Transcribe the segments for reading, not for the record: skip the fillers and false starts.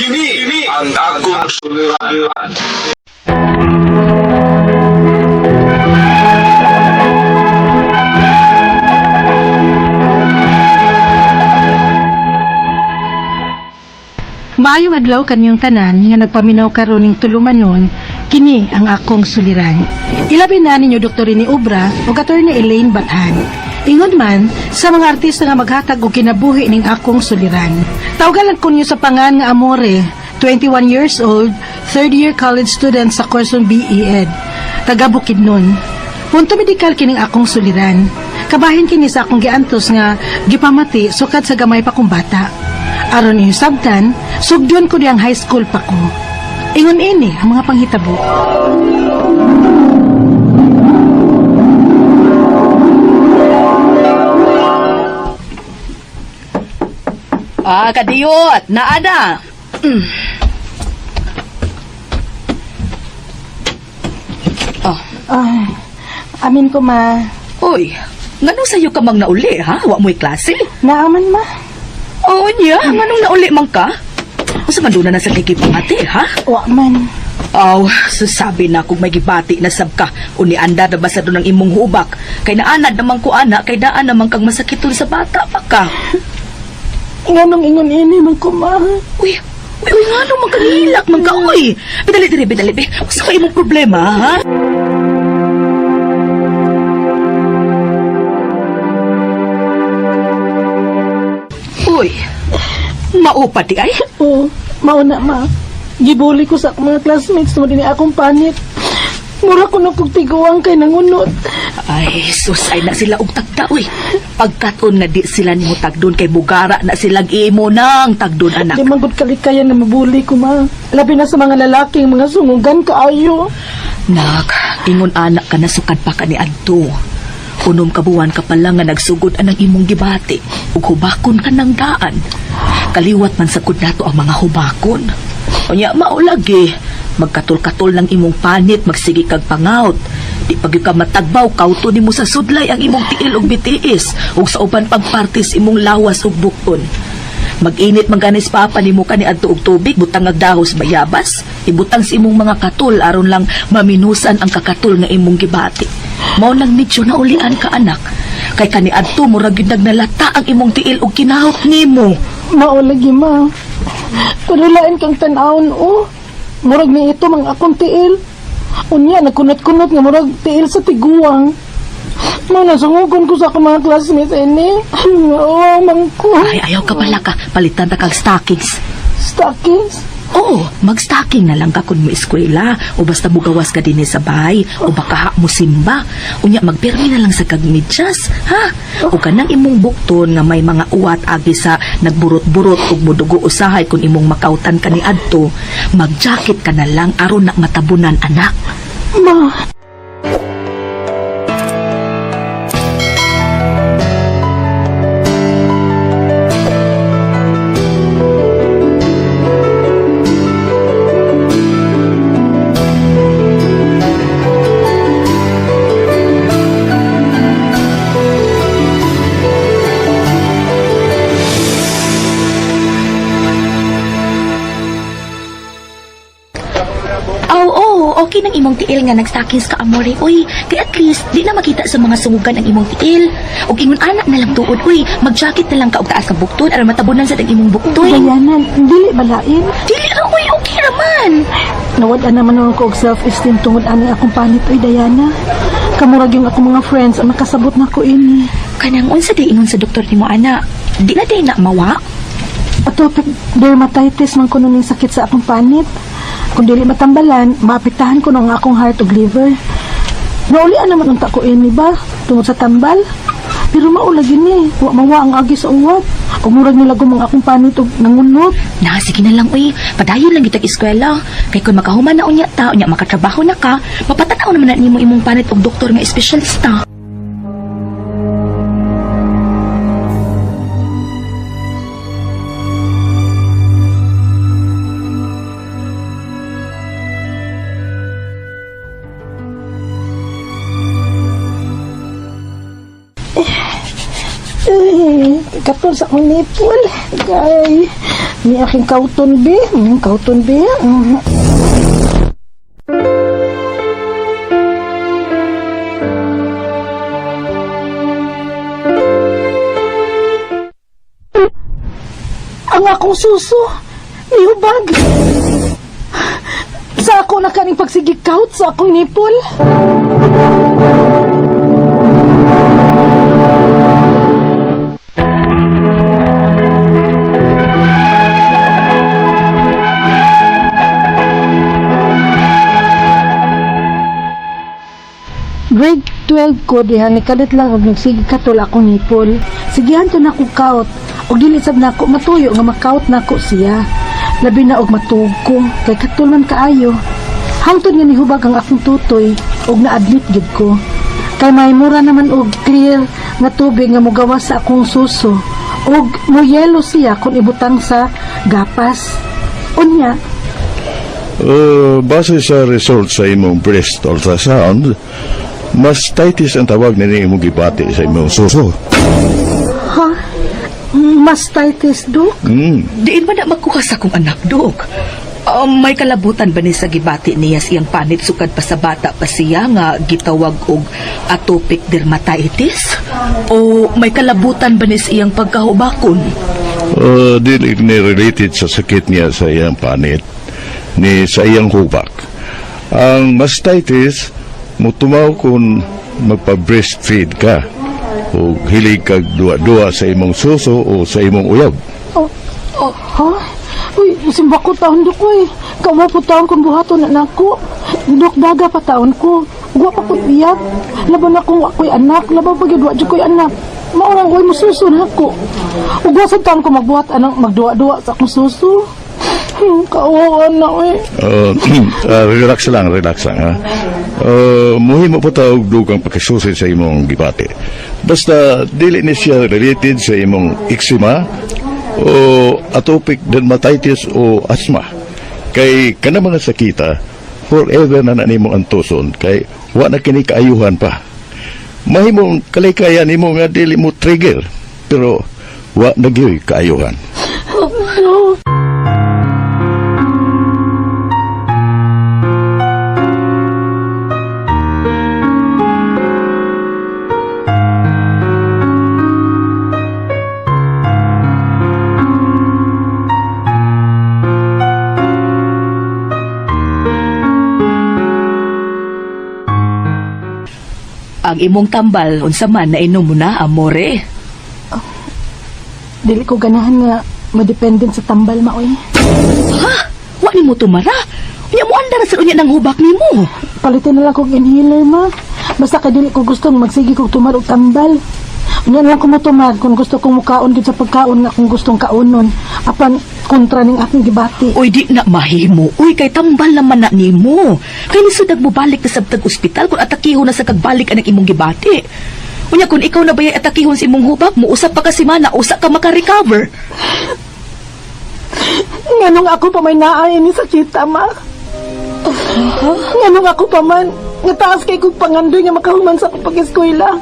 Kini ang akong suliran. Maayong adlaw kanyang tanan nga nagpaminaw karon ning tulumanon, kini ang akong suliran. Ilabi na ninyo Dr. Rene Obra ug Attorney Elaine Bathan. Ingon man sa mga artista nga maghatag og kinabuhi ning akong suliran. Tawgalan ko ninyo sa pangan nga Amore, 21 years old, third year college student sa kursong BE Ed, taga Bukidnon. Punto medikal kining akong suliran. Kabahin kini sa akong giantos nga gipamati sukad sa gamay pa kong bata. Aron inyong sabtan, sugdon ko diyang high school pa ko. Ingon ini ang mga panghitabo. Ah, kadiyot, naana. Mm. Oh, Ay, amin ko ma. uy, nganong sayo ka mang nauli, ha? Wa mo'y klase. Naaman ma. Oo niya, nganong nauli man ka? Unsa man doon na sa kikipangati, ha? Wa man. Aw, sasabi na kung may gibati na sab ka, unianda na ba sa doon ang imong hubak? Kay naanad naman ko ana, kay daan naman kang masakiton sa bata pa ka. Nganong ingon ini man ko ma. Uy, uy, uy, ngano man kang hilak man ka, uy. Bidali diri, bidali, bi. Unsa kay imong problema, ha? Uy, maupa di ay. Oo, mauna ma. Gibuli ko sa akong mga classmates mo din akong panit. Mura ko na kog tiguang kay nangunot. Ay, sus, ay na sila og tagda, uy. Pagkaton nga di sila nimo tagdon kay bugara na silang imo nang tagdon, anak. Di man gud kalikayan na mabuli ko ma. Labi na sa mga lalaking mga sungugan kaayo. Nak, ingon anak ka na sukad pa ka ni adto. Unom ka buwan ka pa lang nga nagsugod anang imong gibati ug hubakon ka ng daan. Kaliwat man sagud nato ang mga hubakon. Unya mao lagi, magkatol-katol ng imong panit, magsige kag pangaut. Di pag ka matagbaw, kauto nimo sa sudlay ang imong tiil ug bitiis ug sa uban pagpartis imong lawas ug bukon. Mag-init man ganis papa nimo kani adto og tubig, butang ag dahos bayabas, ibutang sa imong mga katul aron lang maminusan ang kakatul nga imong gibati. Mao nang medyo naulian ka anak. Kay kani adto murag gyud nagnalata ang imong tiil ug kinahot nimo. Mao lagi ma. Pero lain kang tan-awon oh. Murag ni ito mang akong tiil. Unya nagkunot-kunot nga murag tiil sa tiguang. Mao na sungugon ko sa akong mga classmates ini. Oo, mangko. Ay ayaw ka pala ka, palitan ta kag stockings. Stockings. Oo, mag-stocking na lang ka kung mo eskwela o basta mugawas ka dinhi sa bahay o baka ha mo simba. Unya magpirmi na lang sa kag medyas, ha? O kanang imong bukton nga may mga uwat agi sa nagburot-burot ug mudugo usahay kung imong makautan ka ni adto, mag-jacket ka na lang aron na matabunan anak. Ma. Oo, oh, okay nang imong tiil nga nagstockings ka, amore. Uy, kay at least di na makita sa mga sungugan ang imong tiil. Ug ingon anak na lang tuod, uy, mag-jacket na lang ka og taas nga bukton aron matabunan sa imong bukton. Dayanan, dili balain. Dili ra uy, okay ra man. Nawad-an naman nun ko og self-esteem tungod ani akong panit oy Diana. Kamurag yung akong mga friends ang nakasabot na ko ini. Kanang unsa di ingon sa doktor nimo ana? Di na day na mawa. Atopic dermatitis man kuno ning sakit sa akong panit. Kung dili matambalan, maapektahan ko ang akong heart ug liver. Naulian naman unta ko ini ba tungod sa tambal. Pero mao lagi ni, wa mawa ang agi sa uwat. Ug murag nilagom ang akong panit ug nangunot. Na sige na lang uy, padayon lang gitag eskwela. Kay kun makahuman na unya ta, unya makatrabaho na ka, mapatanaw naman na nimo imong panit og doktor nga espesyalista. Ay, katol sa akong nipple. Gay. Ni aking kauton be. Kauton be. Ang akong suso, nihubag. Sa ako na kaning pagsigikaut sa akong nipol. Grade 12 ko diha ni kalit lang og nagsige katol akong nipol. Sigihan to nako kaut og dili sab nako matuyo nga makaut nako siya. Labi na og matuog ko kay katol man kaayo. Hangtod nga nihubag ang akong tutoy og na-admit gid ko. Kay may mura naman og clear nga tubig nga mogawas sa akong suso og moyelo siya kung ibutang sa gapas. Unya, Base sa result sa imong breast ultrasound, mastitis ang tawag nini imong gibati sa imong suso. Ha? Mastitis, Dok? Diin man na magkuha sa akong anak, Dok. May kalabutan ba ni sa gibati niya sa iyang panit sukad pa sa bata pa siya nga gitawag og atopic dermatitis? O may kalabutan ba ni sa iyang pagkahubakon? Dili ni related sa sakit niya sa iyang panit ni sa iyang hubak. Ang mastitis mutumaw kung magpa-breastfeed ka o hilig kag duwa-duwa sa imong suso o sa imong uyab. Oh, oh, ha? Uy, simba ko taon dok, uy. Kawa po taon kung buhaton na nako. Dok, daga pa taon ko. Wa pa ko biyag. Laban akong ako'y anak. Laban pa gyud wa jud ko'y anak. Maurang uy, mususo na ako. Ug wa sad taon ko magbuhat anang magduwa-duwa sa akong suso. Kawawa na, uy. Relax lang, relax lang, ha? Muhimo pa ta og dugang pakisusi sa imong gibati. Basta dili ni siya related sa imong eczema o atopic dermatitis o asthma. Kay kana mga sakita, forever na na nimo antuson kay wa na kini kaayuhan pa. Mahimong kalikaya nimo nga dili mo trigger, pero wa na gyud kaayuhan. Ang imong tambal unsa man na inom mo na, amore. Dili ko ganahan nga madependent sa tambal, maoy. Ha? Wa nimo tumara? Unya mo andar sa unya nang hubak nimo. Palitin na lang kog inhaler, ma. Basta kay dili ko gustong magsige kog tumar og tambal. Unya na lang ko motumar kung gusto kong mukaon gid sa pagkaon nga kung gustong kaonon. Apan kontra ning akong gibati. Uy, di na mahimo. Uy, kay tambal naman na nimo. Kay nisudag mo balik na sabtag ospital kung atakihon na sa kagbalik anang imong gibati. Unya kung ikaw na bayay atakihon sa imong hubak mo, usap pa ka si mana, usa ka maka-recover. Nganong ako pa may naay ni sakita, ma? Nganong ako pa man nga taas kay kong pangandoy nga makahuman sa akong pag-eskwela.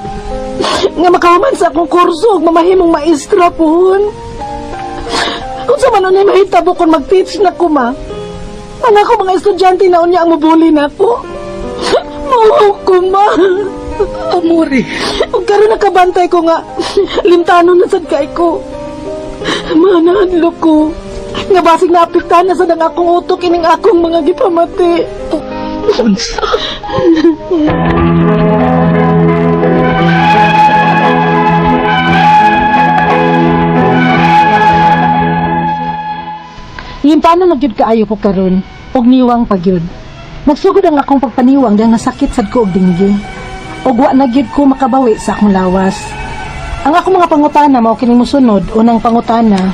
Nga makahuman sa akong kurso ug mamahimong maestra pohon. Kung sa man unya mahitabo kung mag-teach na ko, ma. Ang ako mga estudyante na unya ang mubuli na ako. Mauhaw ko, ma. Amore. Ug karon nakabantay ko nga limtanon na sad kay ko. Manahadlok ko. Nga basig naapektahan na sad ang akong utok ining akong mga gipamati. Unsa? Limpano na gyud kaayo ko karon ug niwang pa gyud. Nagsugod ang akong pagpaniwang dahil nasakit sad ko og dinggi. Ug wa na gyud ko makabawi sa akong lawas. Ang akong mga pangutana mao kining mosunod. Unang pangutana,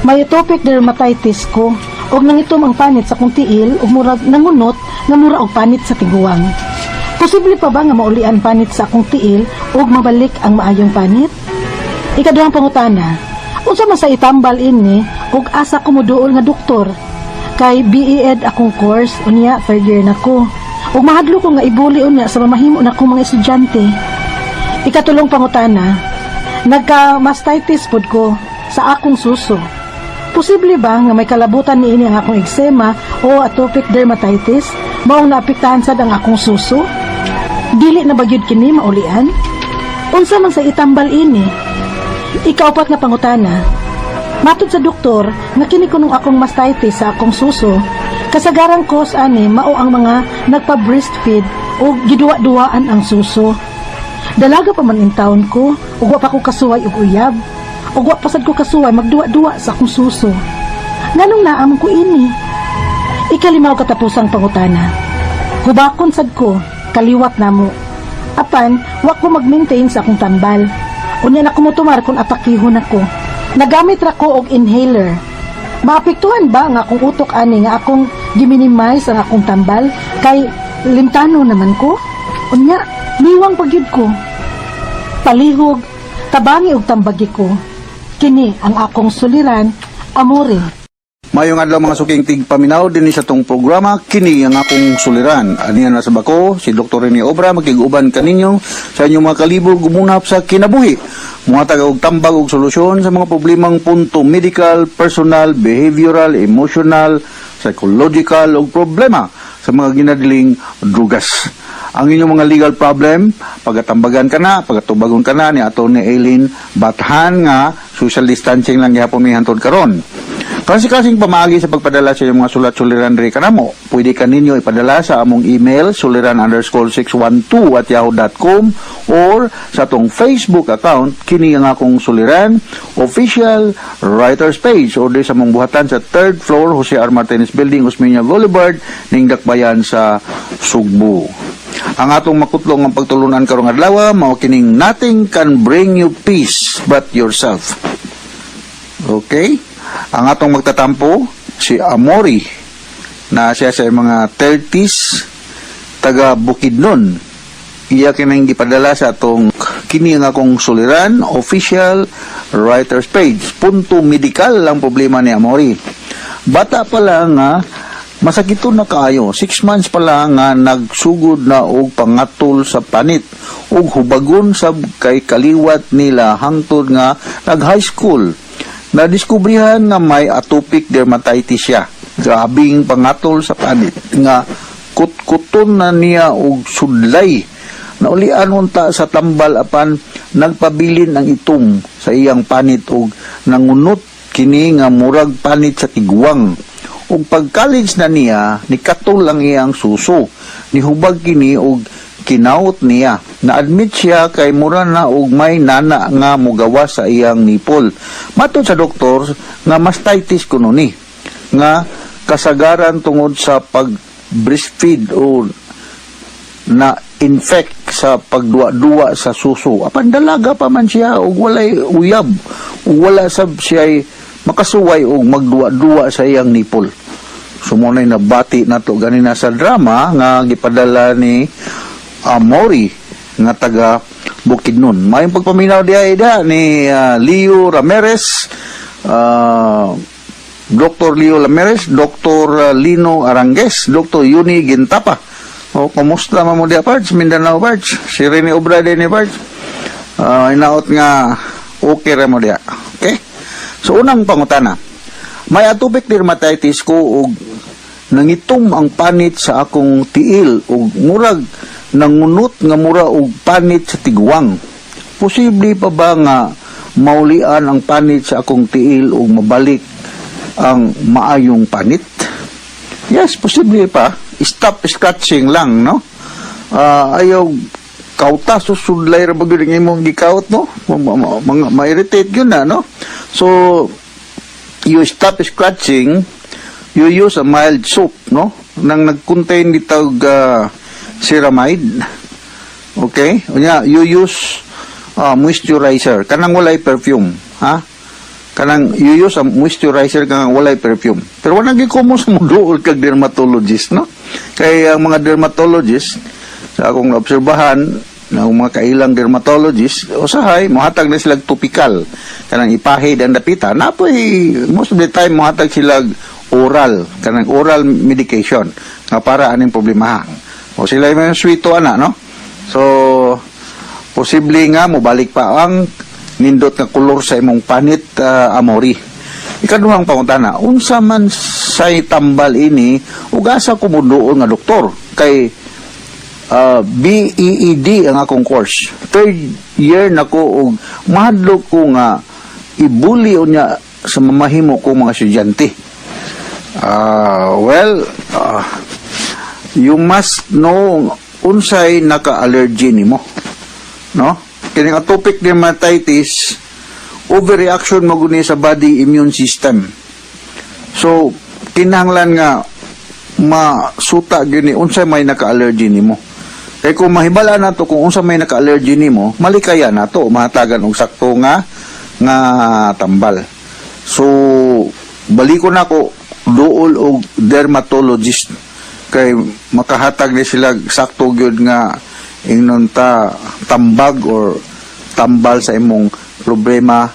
may atopic dermatitis ko ug nangitom ang panit sa akong tiil ug murag nangunot nga mura og panit sa tiguang. Posible pa ba nga maulian panit sa akong tiil ug mabalik ang maayong panit? Ikaduhang pangutana, unsa man sa itambal ini ug asa ko moduol nga doktor? Kay BE Ed akong course unya third year na ko. Ug mahadlo ko nga ibuli unya sa mamahimo na akong mga estudyante. Ikatulong pangutana, nagka mastitis pod ko sa akong suso. Posible ba nga may kalabutan niini ang akong eczema o atopic dermatitis maong naapektahan sad ang akong suso? Dili na ba gyud kini maulian? Unsa man sa itambal ini? Ikaupat nga pangutana. Matod sa doktor nga kini kunong akong mastitis sa akong suso, kasagarang cause ani mao ang mga nagpa-breastfeed o giduwa-duwaan ang suso. Dalaga pa man intawon ko, ug wa pa ko kasuway og uyab. Ug wa pa sad ko kasuway magduwa-duwa sa akong suso. Nganong naa man ko ini? Ikalima og katapusang pangutana. Hubakon sad ko, kaliwat namo. Apan, wa ko mag-maintain sa akong tambal. Unya na ko motumar kung atakihon ako. Nagamit ra ko og inhaler. Maapektuhan ba ang akong utok ani nga akong giminimize ang akong tambal kay limtano naman ko? Unya, niwang pagyud ko. Palihog, tabangi og tambagi ko. Kini ang akong suliran, Amore. Mayong adlaw, mga suking tigpaminaw, dinhi sa atong programa "Kini ang Akong Suliran". Aniya na sa bako si Dr. Rene Obra, makig-uban kaninyo sa inyong mga kalibog gumunap sa kinabuhi. Muhatag og tambag og solusyon sa mga problemang punto medical, personal, behavioral, emotional, psychological ug problema sa mga ginadiling drugas. Ang inyong mga legal problem, pagatambagan ka na, pagatubagon ka na ni ato ni Aileen Bathan nga social distancing lang gihapon mi hantod karon. Klase-klaseng pamaagi sa pagpadala sa inyong mga sulat suliran diri kanamo. Pwede ka ninyo ipadala sa among email suliran_612@yahoo.com or sa atong Facebook account, "Kini ang Akong Suliran Official Writers Page, or di sa among buhatan sa third floor, Jose R. Martinez Building, Osmeña Boulevard, ning Dakbayan sa Sugbo. Ang atong makutlong ang pagtulunan karong adlaw mao kining "Nothing can bring you peace but yourself". Okay? Ang atong magtatampo, si Amori, na siya sa mga 30s, taga Bukidnon. Iya kining gipadala sa atong "Kini ang Akong Suliran Official Writers Page". Punto medical ang problema ni Amori. Bata pa lang nga masakiton na kaayo. 6 months pa lang nga nagsugod na og pangatol sa panit ug hubagon sab kay kaliwat nila hangtod nga nag high school. Nadiskubrihan nga may atopic dermatitis siya. Grabing pangatol sa panit nga kutkuton na niya og sudlay. Naulian unta sa tambal apan nagpabilin ang itom sa iyang panit og nangunot kini nga murag panit sa tigwang. Ug pag college na niya, nikatol ang iyang suso. Nihubag kini og kinawot niya. Na-admit siya kay mura na og may nana nga mugawa sa iyang nipple. Matod sa doktor nga mastitis kuno ni nga kasagaran tungod sa pag breastfeed o na infect sa pagduwa-duwa sa suso. Apan dalaga pa man siya ug walay uyab ug wala sab siya makasuway og magduwa-duwa sa iyang nipple. So mo na'y nabati nato ganina sa drama nga gipadala ni Amori nga taga Bukidnon. Mayong pagpaminaw diha ida ni Leo Ramirez, Dr. Leo Ramirez, Dr. Lino Arangues, Dr. Yuni Gintapa. O, kumusta man mo diha, Pards? Mindanao, Pards. Si Rene Obra din ni Pards. Inaot nga okay ra mo diha. Okay? So, unang pangutana. May atopic dermatitis ko ug nangitom ang panit sa akong tiil ug murag nangunot nga mura og panit sa tigwang. Posible pa ba nga maulian ang panit sa akong tiil ug mabalik ang maayong panit? Yes, posible pa. Stop scratching lang, no? Ayaw kauta, susudlay ra ba gyud ang imong gikaut, no? Mga ma-irritate yun na, no? So, you stop scratching, you use a mild soap, no? Nang nag-contain ditag ceramide. Okay? Unya, you use moisturizer. Kanang walay perfume, ha? Kanang you use a moisturizer kanang walay perfume. Pero wala gyud ko sa muduol kag dermatologist, no? Kay ang mga dermatologist sa akong naobserbahan na ang mga kailang dermatologist, usahay mohatag na sila topical, kanang ipahid ang dapita napoy. Most of the time mohatag sila oral, kanang oral medication nga para aning problema o sila may sweeto ana, no? So posible nga mobalik pa ang nindot nga kolor sa imong panit, Amori. Ikaduhang pangutana, unsa man say tambal ini ug asa ko moduol nga doktor kay BEED ang akong course. Third year na ko og mahadlok ko nga ibuli unya sa mamahimo ko mga estudyante. Well, you must know unsay naka-allergy nimo. No? Kining atopic dermatitis, overreaction mo guni sa body immune system. So, kinahanglan nga masuta gyud ni unsay may naka-allergy nimo. Kay kung mahibala nato kung unsa may naka-allergy nimo, malikaya nato mahatagan og sakto nga nga tambal. So, baliko nako, duol og dermatologist kay makahatag ni sila sakto gyud nga ingnon ta tambag or tambal sa imong problema,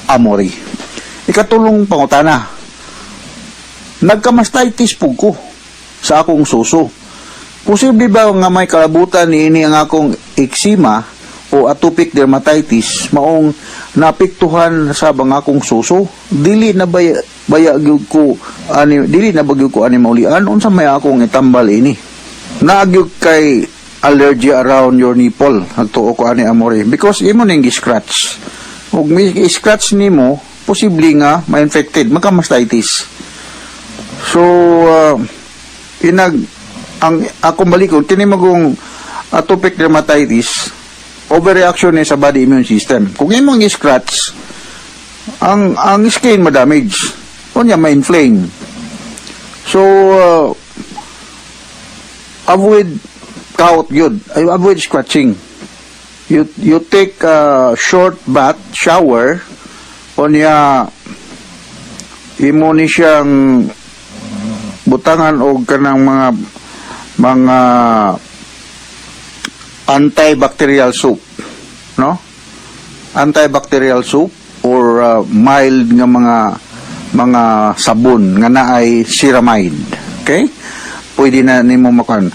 Amori. Ikatulong pangutana. Nagkamastitis pud ko sa akong suso. Posible ba nga may kalabutan niini ang akong eczema o atopic dermatitis maong naapektuhan sa bang akong suso? Dili na ba baya gyud ko ani, dili na ba gyud ko ani maulian? Unsa may akong itambal ini? Naa gyud kay allergy around your nipple. Nagtuo ko ani, Amore, because imo ning gi-scratch. Ug mi scratch nimo, posible nga ma-infected, magka-mastitis. So inag ang akong balikon, kini magong atopic dermatitis, overreaction ni sa body immune system. Kung imong i-scratch, ang skin ma-damage. Unya ma-inflame. So avoid kaut yun. Ay, avoid scratching. You take a short bath, shower, unya imo ni siyang butangan og kanang mga antibacterial soap, no? Antibacterial soap or mild nga mga sabon nga naay ceramide, okay? Pwede na nimo makuan.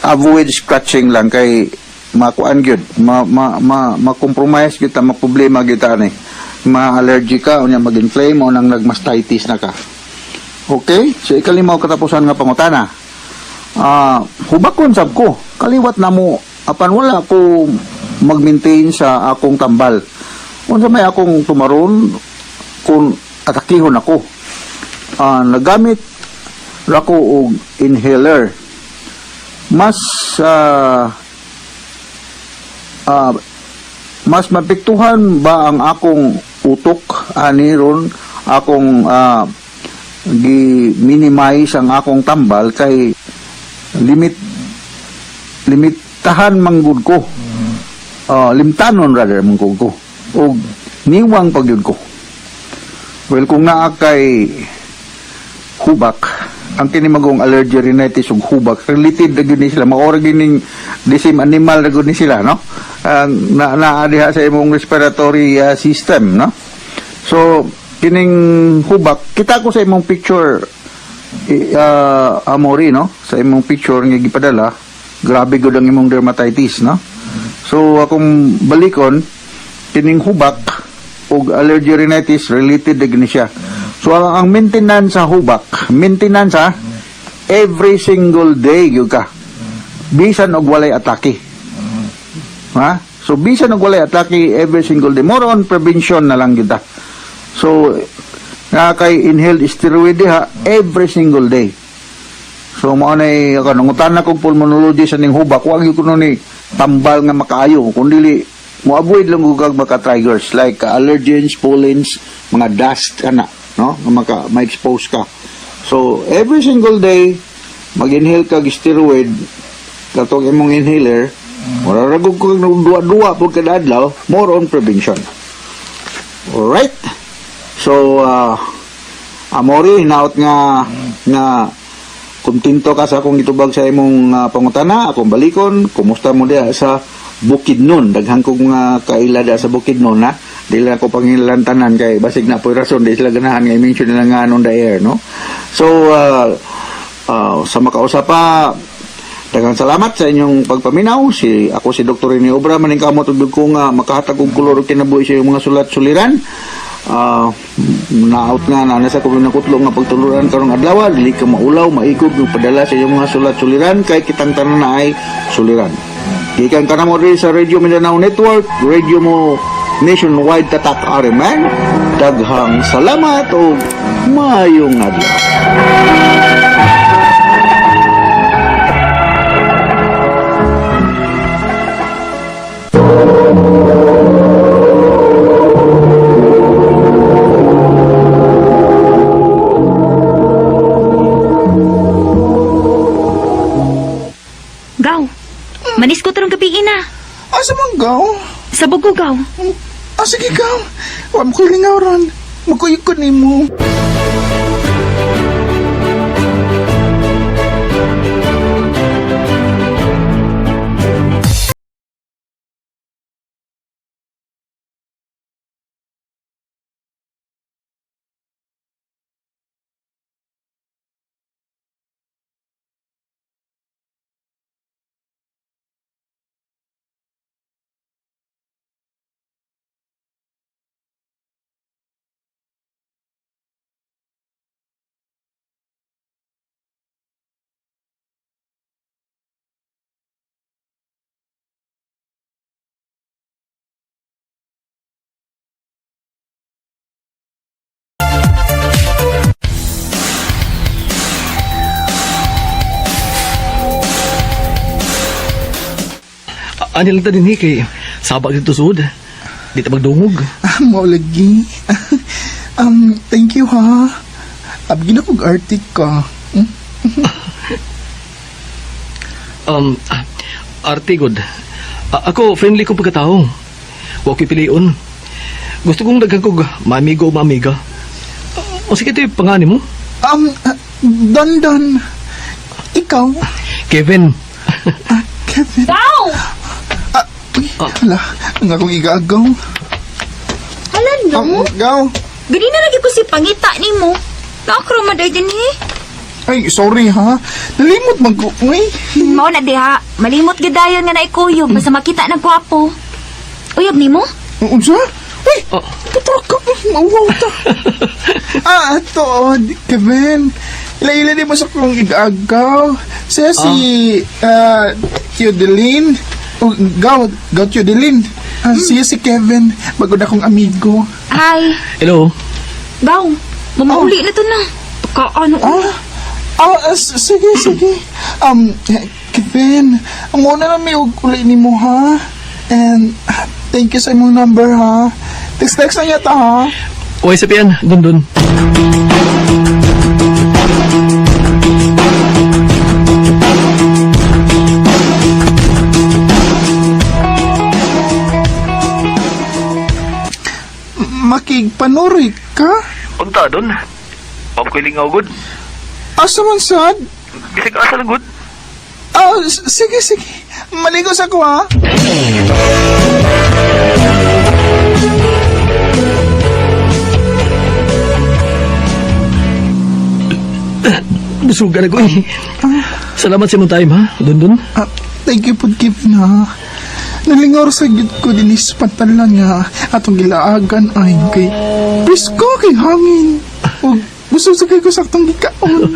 Avoid scratching lang kay makuan gyud, ma ma ma, ma-compromise gyud ta, ma-problema gyud ta ani, ma-allergy ka, unya mag-inflame o nang nagmastitis na ka. Okay? So ikalima ug katapusan nga pangutana. Hubakon sab ko. Kaliwat na mo apan wala ko mag-maintain sa akong tambal. Unsa may akong tumaron kung atakihon ako? Nagamit ra ko og inhaler. Mas mas mapektuhan ba ang akong utok ani ron akong gi-minimize ang akong tambal kay limitahan manggud ko? Limtanon rather manggud ko og niwang pagyud ko. Well, kung naa kay hubak, ang kini magong allergy rhinitis ug hubak, related na gyud ni sila, maora gyud ning the same animal na gyud ni sila, no? Ang na naa diha sa imong respiratory system, no? So kining hubak, kita ko sa imong picture, Amori, no? Sa imong picture nga gipadala, grabe gud ang imong dermatitis, no? So akong balikon, kining hubak ug allergy rhinitis, related na gini siya. So ang maintenance sa hubak, maintenance ha, every single day gyud ka bisan og walay atake, ha? So bisan og walay atake, every single day, more on prevention na lang gyud ta. So nga kay inhaled steroid diha every single day. So mao nay ako nangutana kog pulmonologist sa ning hubak, wa gyud kuno ni tambal nga makaayo kun dili mo avoid lang gud kag maka triggers like allergens, pollens, mga dust kana, no? Nga maka ma-expose ka. So every single day mag-inhale kag steroid katong imong inhaler, mura ra gud kag duwa-duwa pud kada adlaw, more on prevention. Alright? So, Amori, hinaot nga nga kontento ka sa akong gitubag sa imong pangutana. Akong balikon, kumusta mo diha sa Bukidnon? Daghan kong mga kaila diha sa Bukidnon, ha. Di lang ako pangilantanan kay basig na po'y rason di sila ganahan nga i-mention nila nga on the air, no? So, sa makausa pa, daghang salamat sa inyong pagpaminaw. Ako si Dr. Rene Obra, maningkamot ug ko nga makahatag og kolor og kinabuhi sa inyong mga sulat suliran. Naot nga na nasa kung nakutlo nga pagtuluran karong adlaw, dili ka maulaw, maikog yung padala sa inyong mga sulat suliran kay kitang tanan na ay suliran. Gikan ka na mo diri sa Radio Mindanao Network, radio mo nationwide tatak RMN. Daghang salamat o maayong adlaw. Gaw, manis ko tarong gabi ina. Asa man gaw? Sa bugo, gaw. Ah, sige gaw. Wa mo ko'y lingaw ron. Magkuyog ko nimo. Ani lang ta din kay sabag dito sud. Di ta magdungog. Ah, mao lagi. Thank you ha. Abgin ako og Arctic ka. Hmm? Arte good. Ako friendly ko pagkatao. Wa ko'y pilion. Gusto kong daghan kog mamigo o mamiga. O sige ito pangani mo. Don Don. Ikaw, Kevin. ah, Kevin. Gaw! Ah, uy, hala, ang akong igaagaw. Hala, no? Gaw. Ganina lagi ko si pangita nimo. Naakro maday din eh. Ay, sorry ha. Nalimot man ko. Uy. Mao na diha. Malimot gid dayon nga naikuyog basta makita ng gwapo. Uyab nimo? Unsa? Uy, Oh. patro ka. Mauwaw ta. Ato, Kevin. Ila-ila di mo sa kong igaagaw. Siya si, Theodeline. Oh, gaw, gaw Theodeline. Ah, siya si Kevin, bago na akong amigo. Hi. Hello. Gaw, mamauli na to na. Pagkaano? Sige, sige. Kevin, ang muna na may uli ni mo, ha? And, thank you sa imong number, ha? Text-text na yata, ha? Uy, sa pian. Dun dun. Makigpanuri ka? Unta dun. Wa ko'y lingaw good. Asa man sad? Bisag asa lang good. Sige, sige. Maligo sa ko, ha? Busugan ako eh. Salamat sa imong time ha. Dun dun. Ah, thank you po, Kevin, ha? Nalingaw sa gid ko din sa pantalan nga atong gilaagan ay kay presko kay hangin. Ug busog sa kay ko saktong gikaon.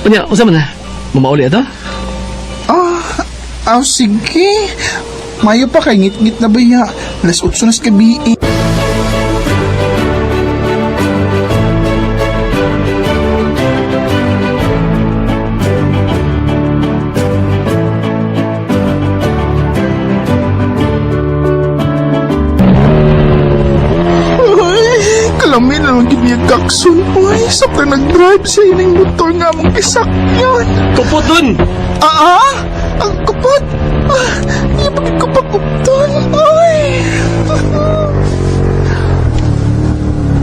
Unya, unsa man na? Mamauli ato? Sige. Mayo pa kay ngit-ngit na baya. Alas 8 na sa gabi. Ay, kalamin na lang ginigakson. Uy, sa nag-drive sa ining motor nga mong isakyan. Kupot dun! Ah, ang kupot. Ah, iya bakit ko pa kupton? Ay.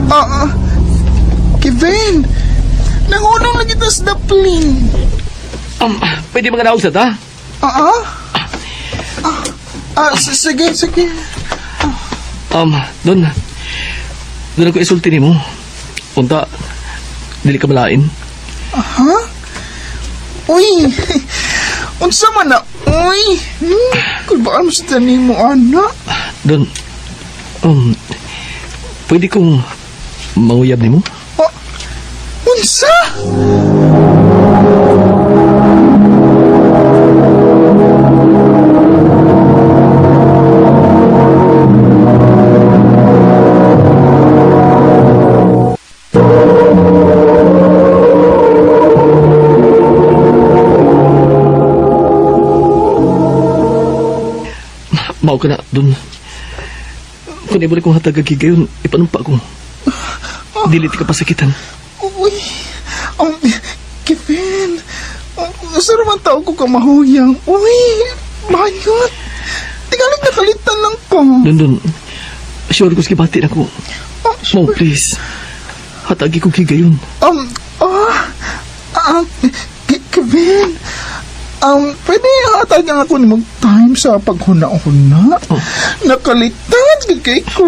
Ah, Kevin, nahunong lagi tas dapling. Pwede mga naog sa ta? Ah, sige, sige. Dun. Dun ako isulti nimo. Unta, dili ka malain. Ha? Uy, unsa man na, uy. Kulbaan mo sa tanin mo, anak. Dun, pwede kong Manguyab nimo? Oh, unsa? Mao ka na, dun. Kung ibalik kong hatag gayon, ipanumpa ko. Dili ti ka pasakitan. Uy, Kevin, usa man tao ko kamahuyang. Uy, bayot. Tingalig nakalitan lang ko. Dun, dun. Sure ko sa gibati na ko. Oh, Mo, please. Hatagi ko higayon. Um, ah, Kevin, pwede hatag ang ako ni time sa paghuna-huna. Oh. Nakalitan, gid kay ko.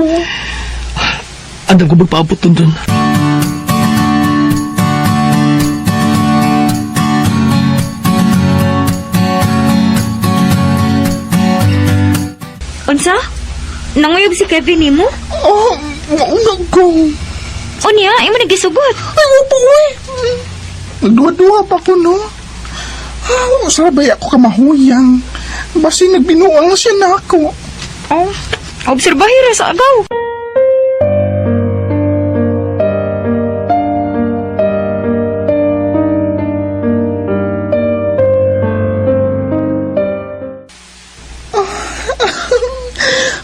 Andam ko magpaabot, dun, dun. Unsa? Nanguyab si Kevin nimo? Oh, mauna ko. Unya, imo nagisugot. Ay, opo, uy. Nagduha-duha pa ko, no? Ah, sabay ako kamahuyang. Basi nagbinuang siya na ako. Oh, obserbahi ra sa agaw.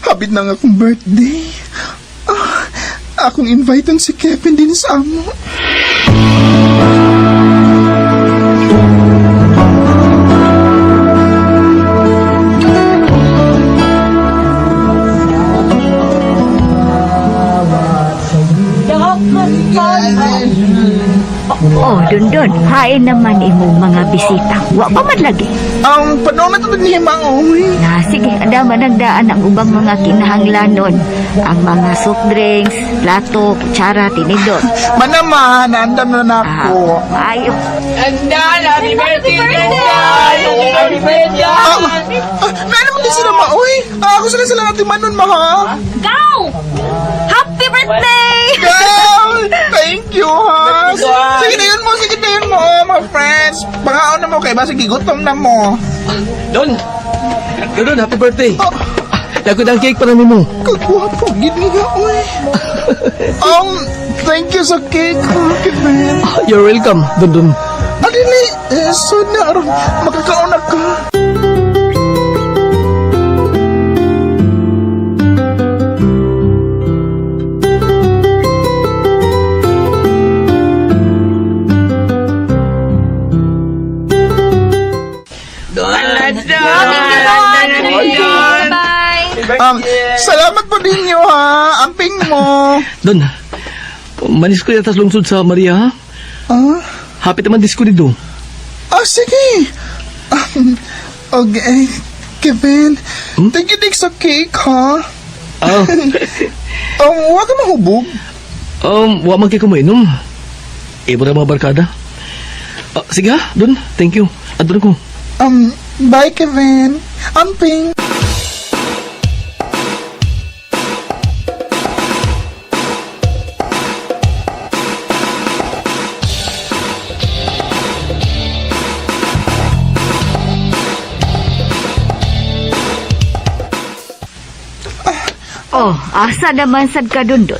Habit na nga akong birthday. Ah, akong invitean si Kevin din sa amo. Oh, dundun, hain naman imong mga bisita. Wa pa man lagi. Panahon na ito ni Mang, uy. Na, sige, andama nagdaan ang ubang mga kinahanglanon. Ang mga soft drinks, plato, kutsara, tinidor. Manama, naandam na na Ah, ako. maayo. Ah, ah, meron mo din sila, ma, uy. Ah, ako sila sila natin manon, ma, ha? Go! Happy birthday! Girl! Thank you, ha? Sige na yun mo, sige na yun mo, my friends. Pangaon na mo kay basta gigutom na mo. Dun! Dun, dun, happy birthday! Oh. Dagod ang cake para nimo. Kagwapo, gid niya, uy. Thank you sa cake, ha, Kevin. You're welcome, dun, dun. Adili, eh, so na, aron, makakaon na ka. Bye! Salamat po ninyo, ha. Amping mo. Dun, manis ko yata sa lungsod sa Maria, ha? Ah, Happy naman disco dito. ah sige. Okay, Kevin, thank you din sa cake, ha? Ah, Huwag ka mahubog. wa man kay kumainom. Ibo na mga barkada. Ah, sige ha, dun. Thank you. Adto na ko. Bye, Kevin. Amping. Oh, asa naman sad ka dundun?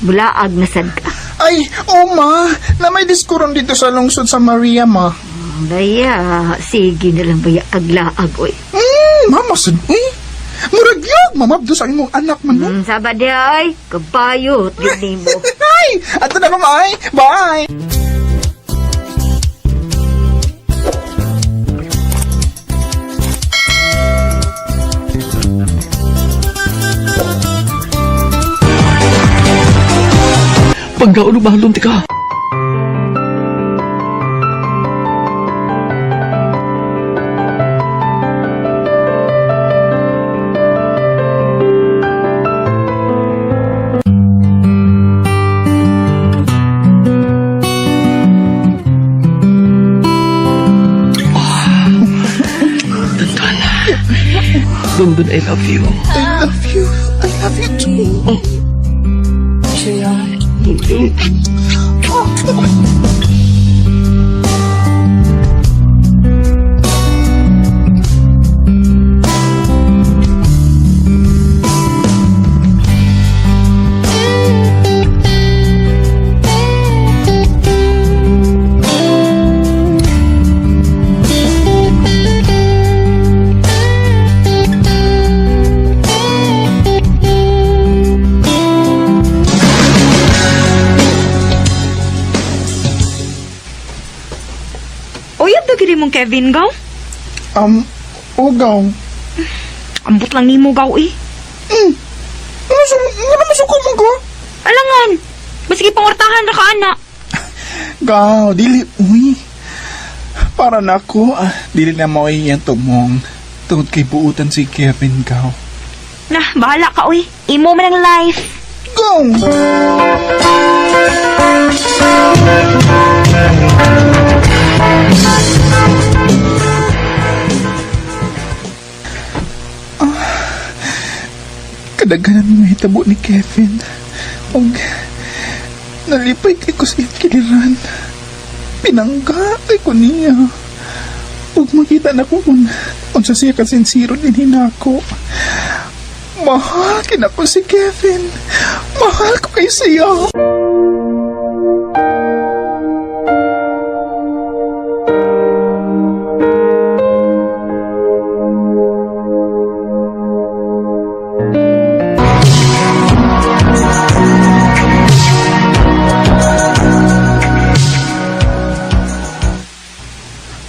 Bulaag na sad ka. Ay, oh ma, na may diskuron dito sa lungsod sa Maria, ma. Baya, sige na lang baya aglaag oy. Mama, sad, eh. Murag yun, mamabdo sa imong anak man, no? Saba di ay, kabayot gid nimo. Ay, ato na, mama, ay. Bye. Pagkaulo bahalon ti ka. Dun, dun, I love you. I love you. I love you too. Uyab ba gid mong Kevin gaw? Ugaw. Ambot lang nimo gaw eh. Ano sa, ano masuko mo ko? Alangan. Basigi pangortahan ra ka ana. Gaw, dili, uy. Para nako, dili na mo iyang tumong. Tungod kay buutan si Kevin, gaw. Nah, bahala ka uy. Imo man ang life. Gaw! Kadaghanan mo hitabo ni Kevin. Og nalipay kay ko sa iyang kiliran. Pinangga kay ko niya. Ug makita na ko kung unsa siya kasinsiro din hinako. Mahal kinako si Kevin. Mahal ko kay siya.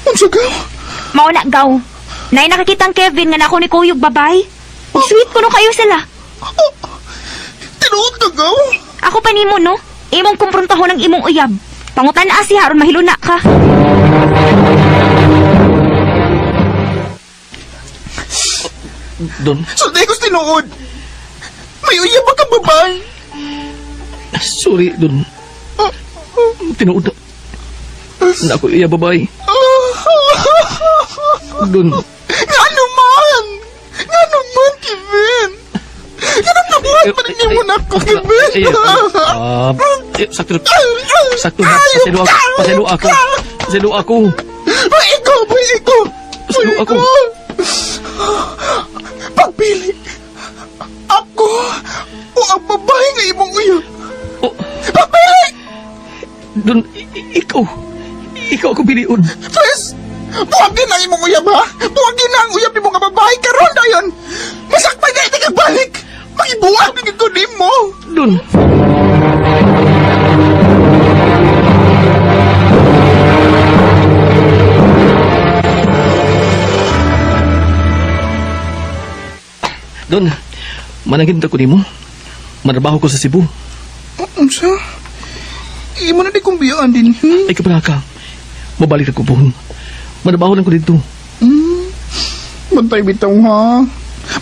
Unsa ka? Mao na gaw. Nay nakakita ang Kevin nga nako ni Kuyog babay. Ug sweet kuno kayo sila. Oh, tinuod ka gaw? Ako pa nimo no. Imong kumpruntahon ang imong uyab. Pangutan na siya aron mahiluna ka. Don, So di ko tinuod. May uyab ba ka babae? sorry, Don. Tinuod na. Nako, iya babae. Don, Nga naman! Nga naman, Kevin! Nga naman, paninimo na ako, Kevin! Ay, ay, eh, sakto, sakto na. Paselo ako, paselo ako. Paselo ako. Ay, ikaw! Ay, ikaw! Paselo ako. Pagpili! Ako! O ang babae nga imong uyab! Oh, Pagpili! Don, ikaw. Ikaw ako piliun. Please! Buwagin ang imong uyab, ha? Buwagin na ang uyab ni mga babae karon dayon! Masakpay na iti kagbalik! Magibuwag na ko nimo! Don. Don, manangin ko nimo. Manrabaho ko sa Cebu. Unsa? Imo na di kong biyaan din, Ay kapala ka. Mabalik ako pohon. Manrabaho lang ko dito. Bantay bitaw ha.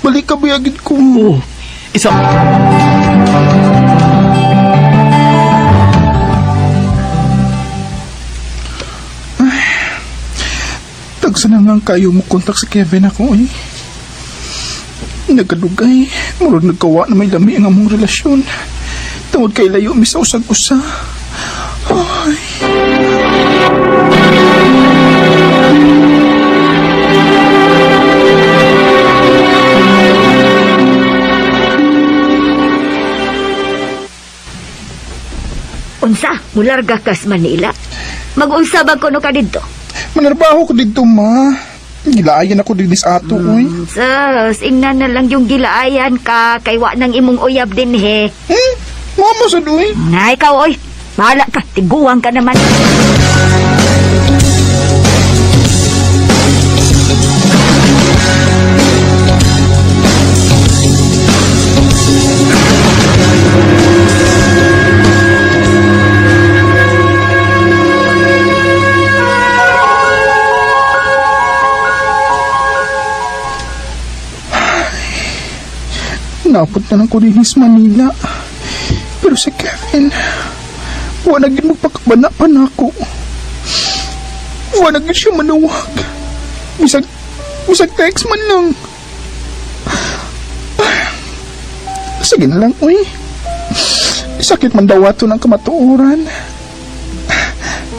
Balik ka biyagid ko. Oo. Isa. Tagsa na lang kayo mo kontak si Kevin ako eh. Nagkadugay, murag nagkawa na may lami ang among relasyon. Tungod kay layo mi sa usag-usa. Ay. Unsa, mularga kas Manila. Mag-unsa ba kuno ka didto? Manarbaho ko dito ma. Gilaayan ako din sa ato oy. Sus, ingnan na lang yung gilaayan ka kay wa nang imong uyab din he. Hmm? Mama sa doy. Na ikaw oy. Bahala ka, tiguang ka naman. Napot na lang ko din sa Manila. Pero si Kevin, wala gid magpakabana pa nako. Wala gid siya manawag. Bisag, bisag text man lang. Sige na lang, uy. Sakit man daw ato ng kamatuoran.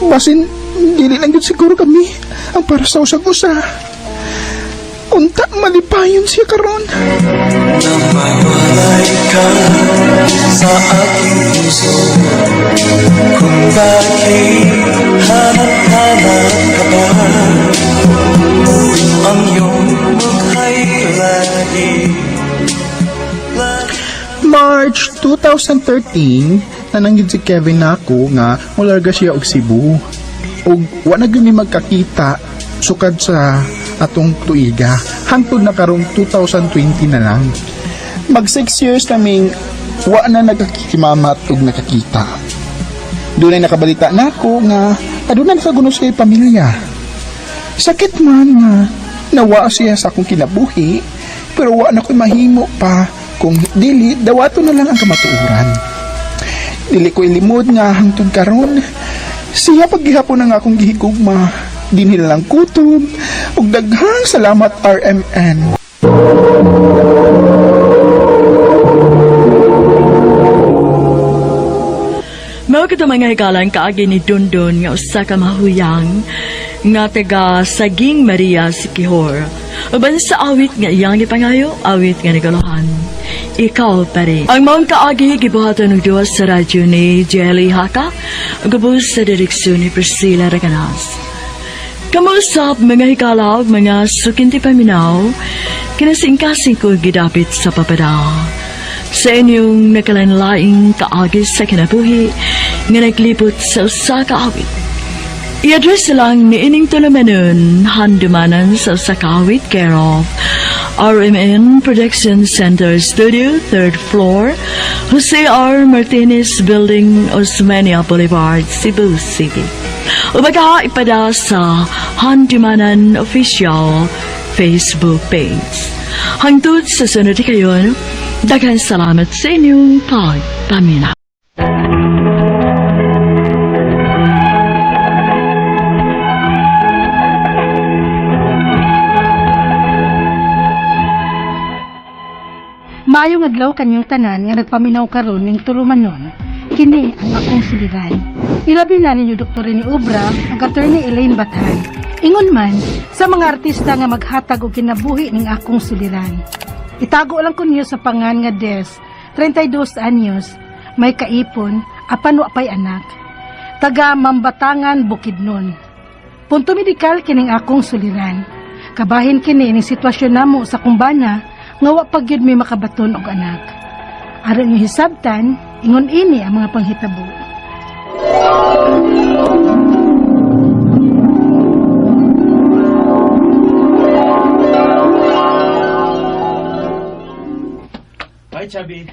Basin, dili lang yun siguro kami ang para sa usag-usa. Unta malipayon siya karon. Nawalay ka sa aking puso. Kung bakit hanap-hanap ka ba? Ang iyong mukha'y lagi March 2013, nananggid si Kevin nako nga mularga siya og Cebu. Og wa na gyud mi magkakita sukad sa atong tuiga. Hangtod na karong 2020 na lang. Mag 6 years naming wa na nagkakikimamat og nakakita. Dunay nakabalita nako nga aduna nakaguno siya pamilya. Sakit man nga nawa siya sa akong kinabuhi, pero wa na ko'y mahimo pa kung dili dawato na lang ang kamatuoran. Dili ko ilimod nga hangtod karon siya paggihapon ang akong gihigugma. Dinhi na lang kutob ug daghang salamat, RMN. Mao kita mga higalan kaagi ni Dundon nga usa ka mahuyang nga taga Saging Maria Sikihor. Uban sa awit nga iyang gipangayo, awit nga nagalohan. Ikaw pa rin. Ang maong kaagi gibuhaton og duwa sa radyo ni Jelly Haka, gubos sa direksyon ni Priscilla Reganas. Kamusta mga hikalaw, mga sukinti paminaw, kinasingkasing ko gidapit sa papada. Sa inyong nakalanlaing kaagi sa kinabuhi nga naglibot sa usa ka awit. I-address lang ni ining tulumanon handumanan sa usa ka awit care of RMN Production Center Studio, 3rd floor, Jose R. Martinez Building, Osmeña Boulevard, Cebu City. Ubaga ipada sa Handumanan Official Facebook page. Hangtod sa sunod kayon, daghan salamat sa inyong pagpaminaw. Maayong adlaw kanyang tanan nga nagpaminaw karon ning tulumanon. Kini ang akong suliran. Ilabi na ninyo Dr. Rene Obra ug Attorney Elaine Bathan. Ingon man sa mga artista nga maghatag og kinabuhi ning akong suliran. Itago lang ko niyo sa pangan nga Des, 32 anyos, may kaipon, apan wa pay anak. Taga Mambatangan, Bukidnon. Punto medikal kining akong suliran. Kabahin kini ning sitwasyon namo sa kumbana nga wa pa gyud may makabaton og anak. Aron nga hisabtan, ingon ini ang mga panghitabo. Bye, Chubby.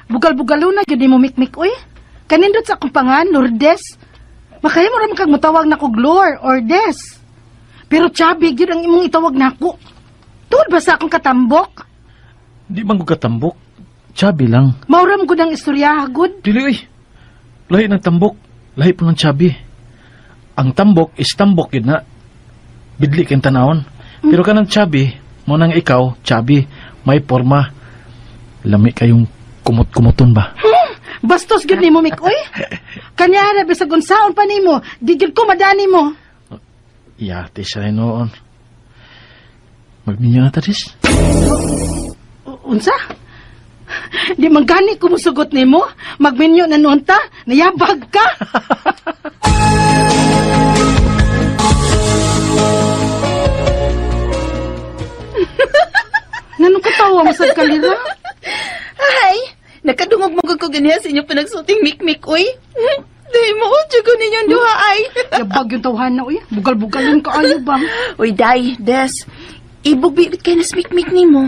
Bugal-bugalo na gyud nimo mikmik uy. Kanindot sa akong pangan, Lourdes. Makahimo ra man kag motawag nako Glor or Des. Pero Chubby gyud ang imong itawag nako. Tuod ba sa akong katambok? Di man ko katambok. Chubby lang. Mauram gud ang istorya gud. Dili uy. Lahi ng tambok. Lahi po ng chubby. Ang tambok is tambok yun na. Bidli kang tanawon. Pero kanang chubby, mo nang ikaw, chubby, may forma. Lami kayong kumot-kumoton ba? Bastos gyud nimo mikoy. Kanya ra bisag unsaon pa nimo, di gyud ko madani mo. Yate siya rin noon. Magminyo na ta, Des. Unsa? Di man gani ko musugot nimo, magminyo na noon ta, nayabag ka. Nganong katawa mo sa kalira? Ay, nakadungog mo ko ganiha sa inyong pinagsulting mikmik, uy. Dahil mo, ko ninyong duha, ay. Yabag yung tawhan na, uy. Bugal-bugalon ka ayo ba? Uy, Day, Des, ibugbilit kayo na mikmik ni mo.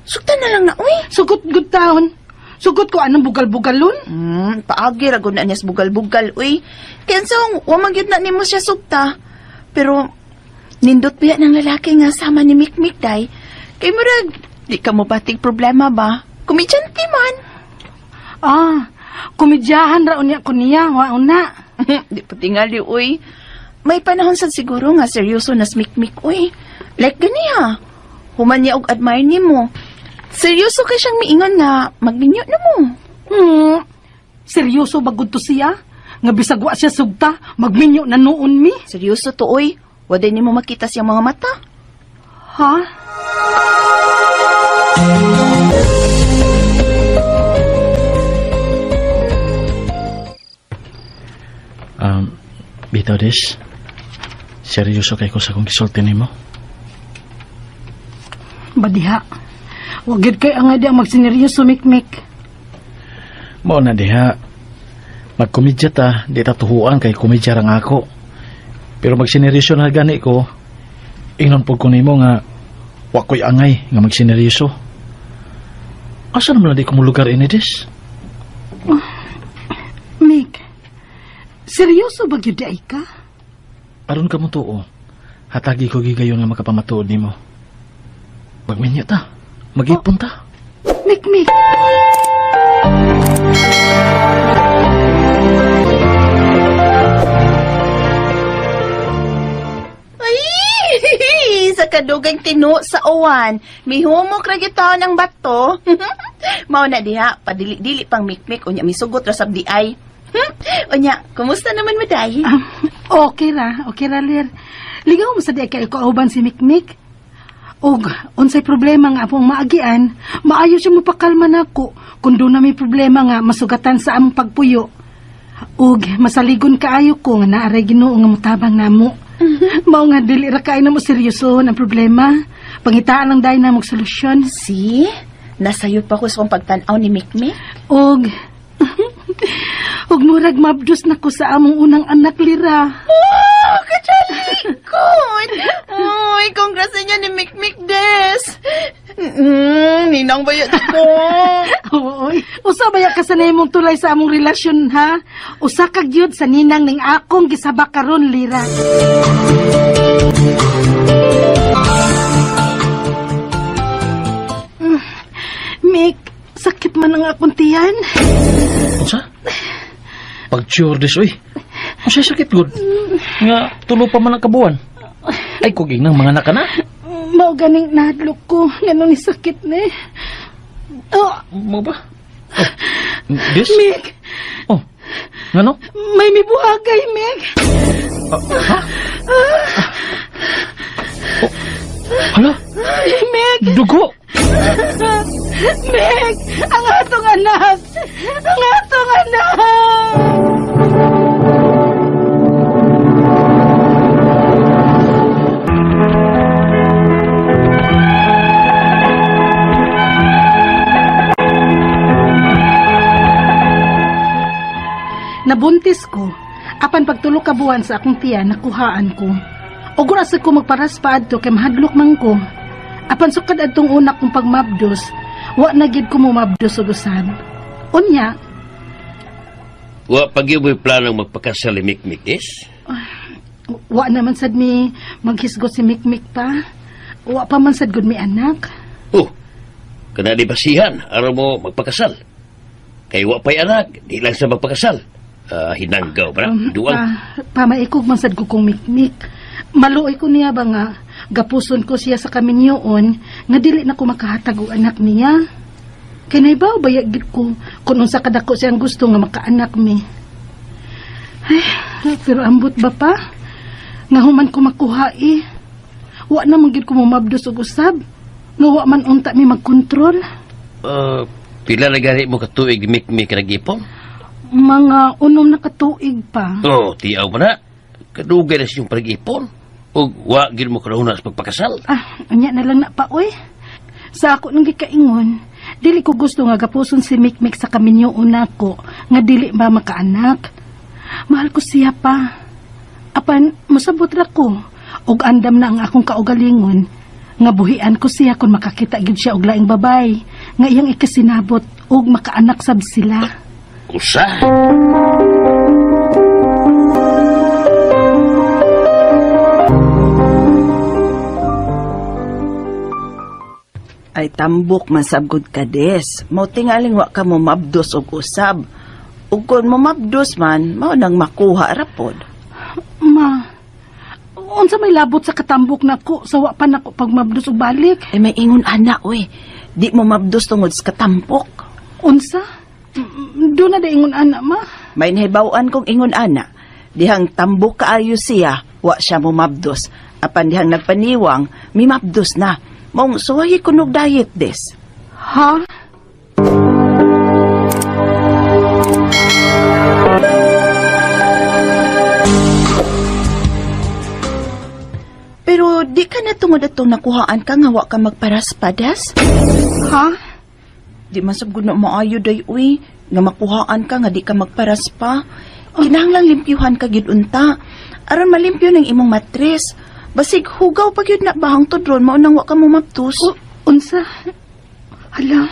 Sugtan na lang na, uy. Sugot good taon. Sugot ko anong bugal-bugalon? Paagi ra gud na niya sa bugal-bugal, uy. Kaya sa wa man gyud na nimo siya sugta. Pero nindot biya ng lalaki nga sama ni Mikmik, Day. Kay murag, di ka mo batig problema ba? Kumitsanti man. Ah, komedyahan ra unya ko niya, wa una. Di pa tingali, uy. May panahon sad siguro nga seryoso na smikmik, uy. Like ganiha. Human niya og admire nimo. Seryoso kay siyang miingon nga magminyo na mo. Seryoso ba gud to siya? Nga bisag wa siya sugta, magminyo na noon mi? Seryoso to, oy. Waday nimo makita siyang mga mata. Ha? Bitaw des. Seryoso kay ko sa akong gisulti nimo. Badiha. Wa gyud kay angay di ang magsineryoso, Mikmik. Mao na diha. Magkomedya ta, di ta tuhuan kay komedya ra nga ako. Pero magsineryoso na gani ko, ingnon pud ko nimo nga wa ko'y angay nga magsineryoso. Asa naman na di ko mo lugar ini des? Mik, seryoso ba gyud di ay ka? Aron ka mo tuo, hatagi ko gigayon nga makapamatuod nimo. Magminyo ta, mag-ipon ta. Mikmik. Ay! Sa kadugang tino sa uwan, mihumok ra gyud taon ang bato. Mao na diha, padili-dili pang mikmik unya misugot ra sab di ay. Unya, kumusta naman mo day? Okay ra, okay ra lir. Ligaw mo sa di kay kauban si Mikmik. Og unsay problema nga akong maagian, maayo siya mopakalma nako kung doon na may problema nga masugatan sa among pagpuyo. Og masaligon kaayo ko nga naaray Ginoo nga motabang namo. Mao nga dili ra kaayo namo seryosohon ang problema. Pangitaan lang dahil namog solusyon. See? Nasayo pa ko sa akong pagtan-aw ni Mikmik. Og og murag mabdos na ko sa among unang anak lira. Oh, kachalikon! Uy, congrats sa inyo ni Mikmik Des! Ninang bayot ko. Oy, usa ba ya ka sa imong tulay sa among relasyon ha? Usa ka gyud sa ninang ning akong gisaba karon lira. Mick, sakit man ang akong tiyan. Unsa? Pag-cure des oy. Unsa sakit gud? Nga tulo pa man ang kabuan. Ay kug inang mga anak ka na. Mao ganing nahadlok ko nganong ni sakit ni. Oh, Mo ba? Oh, des? Mick, Oh. Ngano? may mibuhagay, Mick. Ha? Oh. Hala, Ay, Mick, dugo. Mick, ang atong anak. Ang atong anak. Nabuntis ko. Apan pagtulo ka buwan sa akong tiyan, nakuhaan ko. Ug ura sa ko magparas pa adto kay mahadlok man ko. Apan sukad adtong una kong pagmabdos, wa na gid ko mumabdos og usab. Unya, Wa pag yun mo'y planong magpakasal ni Mikmik is? wa naman sad mi maghisgot si Mikmik pa. Wa pa man sad gud mi anak. Oh, kana di basihan, araw mo magpakasal. Kay wa pa'y anak, di lang sa magpakasal. Ah, hinanggaw ba na? Duang. Pa, pamaikog man sad ko kong Mikmik. Maluoy ko niya ba nga gapuson ko siya sa kaminyoon nga dili na ko makahatag og anak niya. Kay naibaw ba gid ko kung unsa kadako siyang gusto nga makaanak mi. Ay, pero ambot ba pa? Nga human ko makuha eh. Wa na man gid ko mumabdos og usab. Nga wa man unta mi magkontrol. Ah, pila na gani mo katuig ni Mikmik nag-ipon? Mga unom na katuig pa. Oh, tiyaw ba na? Kadugay na siyang pag-ipon. O wa gid mo kanuna sa pagpakasal. Ah, unya na lang na pa, oy. Sa ako nang gikaingon, dili ko gusto nga gapuson si Mikmik sa kaminyo una ko, nga dili ba makaanak. Mahal ko siya pa. Apan, masabot ra ko, og andam na ang akong kaugalingon, nga buhian ko siya kung makakita gid siya og laing babay, nga iyang ikasinabot og makaanak sab sila. Usa. Ay tambok man sabgod ka des. Mao tingaling wa ka mo mabdos og usab. Ug kon mo mabdos man, mao nang makuha ra pod. Ma, unsa may labot sa katambok nako sa wa pa nako pagmabdos og balik? Ay may ingon ana oy. Di mo mabdos tungod sa katampok. Unsa? Doon na ingon ana, ma. May nahibaw-an kong ingon ana. Dihang tambok kaayo siya, wa siya mumabdos. Apan dihang nagpaniwang, mimabdos na. Maong suwayi kunog diet des. Ha? Pero di ka na tungod atong nakuhaan ka nga wa ka magparaspadas? Ha? Di man sab gud na maayo day uy, nga makuhaan ka nga di ka magparaspa. Kinahanglang limpyuhan ka gyud unta. Aron malimpyo ng imong matres. Basig hugaw pa gyud na bahang tudron mao nang wa ka mumabdos. Unsa? Hala,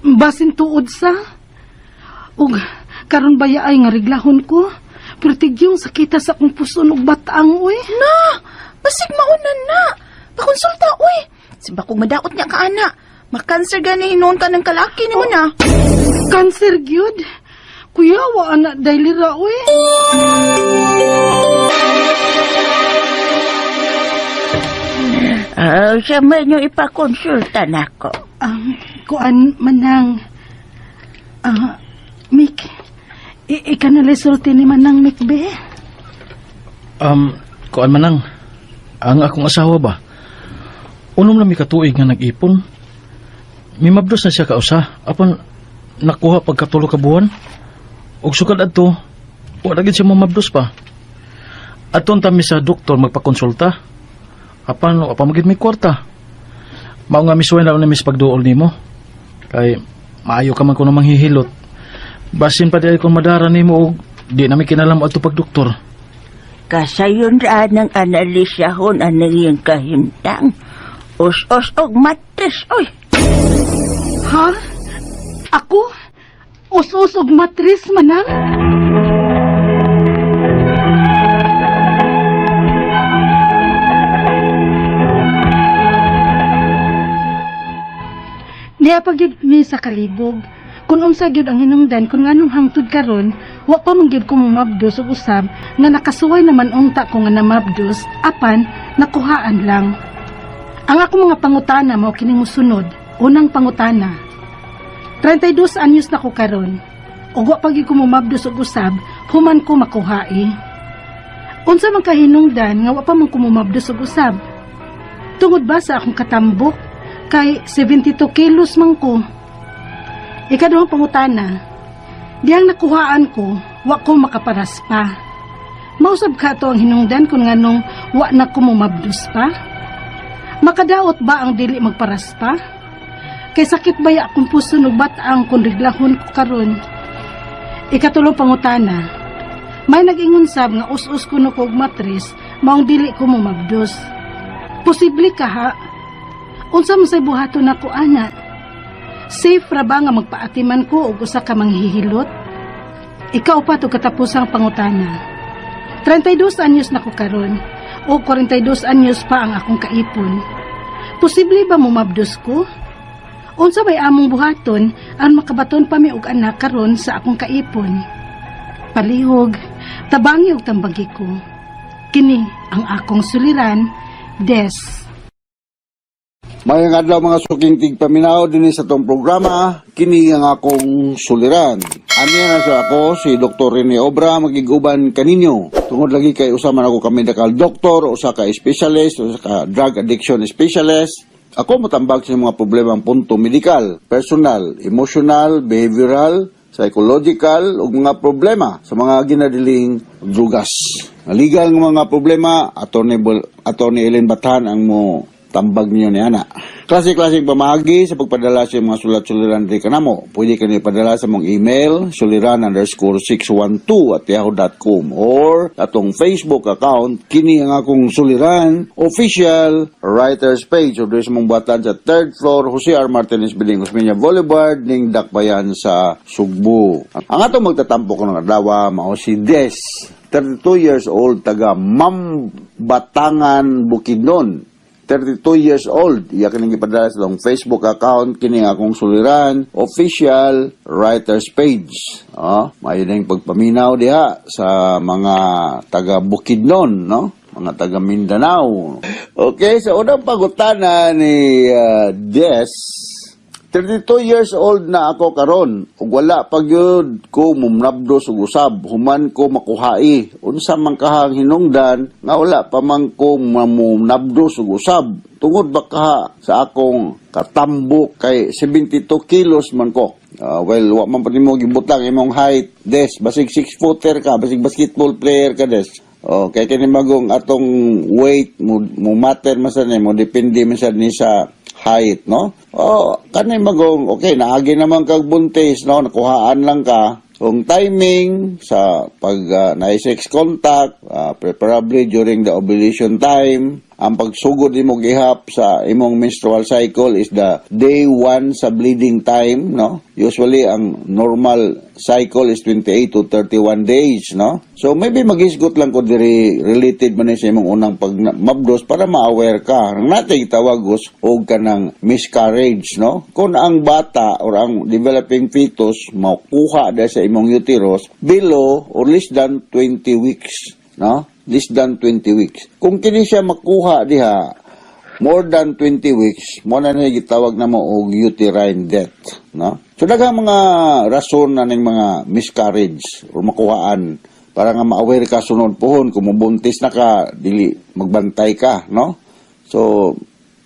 basin tuod sa. Ug karon baya ay nga reglahon ko. Pero tigyong sakita sa akong puson ug bataang uy. Na, basig mauna na. Pakonsulta uy. Simba kong madaot niya ka ana. Makanser gani hinuon ka ng kalaki nimo na. Cancer gyud. Kuya, wa ana dahil ra uy. Ah, siya man yung ipakonsulta nako. Kuan manang Mick, ika na sulti ni Manang Mick be. Kuan man ang akong asawa ba? Unom na mi katuig nga nag-ipon. Mimabdos na siya kausa, apan nakuha pagkatulo ka buwan. Og sukad adto, wa na gid siya mamabdos pa. Aton ta mi sa doktor magpakonsulta. Apan wa pa magid mi kwarta. Mao nga misuway na mi sa pagduol nimo. Kay maayo ka man kuno manghihilot. Basin pa dili kung madara nimo og di na mi kinalam adto pag doktor. Kasayon ra ng analisahon ang iyang kahimtang. Os-os og matres, oy. Ha? Ako? Us-us og matris manang? Niya pag gyud mi sa kalibog. Kung unsa gyud ang hinungdan kung nganong hangtod karon, wa pa man gyud ko mabdos og usab nga nakasuway naman unta ko nga namabdos apan nakuhaan lang. Ang akong mga pangutana mao kining mosunod. Unang pangutana. 32 anyos na ko karon. Ug wa pa gyud ko mumabdos og usab human ko makuhai. Unsa man kahinungdan nga wa pa man ko mumabdos og usab? Tungod ba sa akong katambok kay 72 kilos man ko. Ikaduhang pangutana. Diyang nakuhaan ko, wa ko makaparas pa. Mausab ka to ang hinungdan kung nganong wa na ko mumabdos pa? Makadaot ba ang dili magparas pa? Kay sakit ba ya akong puso ug bataang kung reglahon ko karon? Ikatulong pangutana. May nag-ingon sab nga us-us kuno ko og matris, maong dili ko mumabdos. Posible ka ha? Unsa man say buhaton nako ana? Safe ra ba nga magpaatiman ko og usa ka manghihilot? Ikaw pa to katapusang pangutana. 32 anyos na ko karon o 42 anyos pa ang akong kaipon. Posible ba mumabdos ko? Unsa may among buhaton ang makabaton pa mi og anak karon sa akong kaipon? Palihog, tabangi og tambagi ko. Kini ang akong suliran, Des. Mayang adlaw mga suking tigpaminaw dinhi sa tong programa, kini ang akong suliran. Ani na sa ako si Dr. Rene Obra magiguban kaninyo. Tungod lagi kay usa man ako ka medical doctor, usa ka specialist, usa ka drug addiction specialist. Ako motambag sa mga problema ang punto medikal, personal, emotional, behavioral, psychological ug mga problema sa mga ginadiling drugas. Legal nga mga problema, Attorney Ellen Bathan ang mo tambag niyo ni ana. Klase-klaseng pamahagi sa pagpadala sa mga sulat-suliran diri kanamo. Pwede ka niyo padala sa mong email suliran_612@yahoo.com or atong Facebook account kini ang akong suliran official writers page o diri sa mong buhatan sa third floor Jose R. Martinez Building, Osmeña Boulevard ning Dakbayan sa Sugbo. Ang atong magtatampo ko ng adlaw mao si Des, 32 years old, taga Mambatangan, Bukidnon. 32 years old. Iya kining gipadala sa atong Facebook account kini ang akong suliran official writers page. Oh, maayo na yung pagpaminaw diha sa mga taga Bukidnon, no? Mga taga Mindanao. Okay, sa unang pangutana ni Des, 32 years old na ako karon ug wala pa gyud ko mumnabdos og usab human ko makuhai. Unsa man kahang hinungdan nga wala pa man ko mamumnabdos og usab? Tungod ba kaha sa akong katambok kay 72 kilos man ko? Ah, well, wa man pa nimo gibutang imong height, Des. Basig 6 footer ka, basig basketball player ka, Des. Oh, kay kini magong atong weight mo matter man sa nimo, depende man sa ni sa height, no? Oh, kani magong okay, naagi naman kag buntis, no? Nakuhaan lang ka. Kung timing sa pag na sex contact, preferably during the ovulation time, ang pagsugod nimo gihap sa imong menstrual cycle is the day 1 sa bleeding time, no? Usually ang normal cycle is 28 to 31 days, no? So maybe maghisgot lang ko diri, related man ni sa imong unang pagmabdos para ma-aware ka. Ang natin tawag og kanang miscarriage, no? Kung ang bata or ang developing fetus makuha dahil sa imong uterus below or less than 20 weeks, no? Less than 20 weeks. Kung kini siya makuha diha more than 20 weeks, mo na na gitawag na mo og uterine death, no? So daghang mga rason na ning mga miscarriage or makuhaan para nga ma-aware ka sunod pohon kung mubuntis na ka, dili magbantay ka, no? So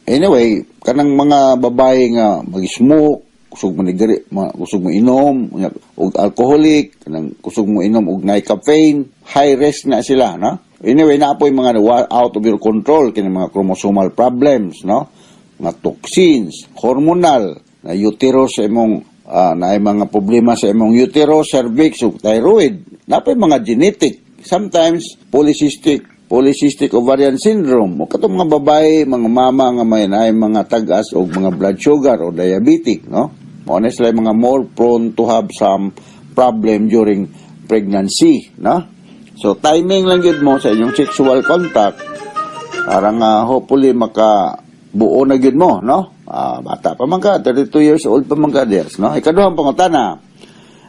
anyway, kanang mga babae nga mag-smoke, kusog mo nigari, kusog mo inom, unya, og alcoholic, kanang kusog mo inom og naay caffeine, high risk na sila, no? Anyway, naa poy mga out of your control kini mga chromosomal problems, no? Mga toxins, hormonal, na uterus sa imong naay mga problema sa imong uterus, cervix ug thyroid. Naa poy mga genetic, sometimes polycystic polycystic ovarian syndrome o katong mga babae, mga mama nga may naay mga tag-as og mga blood sugar o diabetic, no? Mao na sila mga more prone to have some problem during pregnancy, no? So timing lang gyud mo sa inyong sexual contact para nga hopefully maka buo na gyud mo, no? Ah, bata pa man ka, 32 years old pa man ka, Des, no? Ikaduhang pangutana.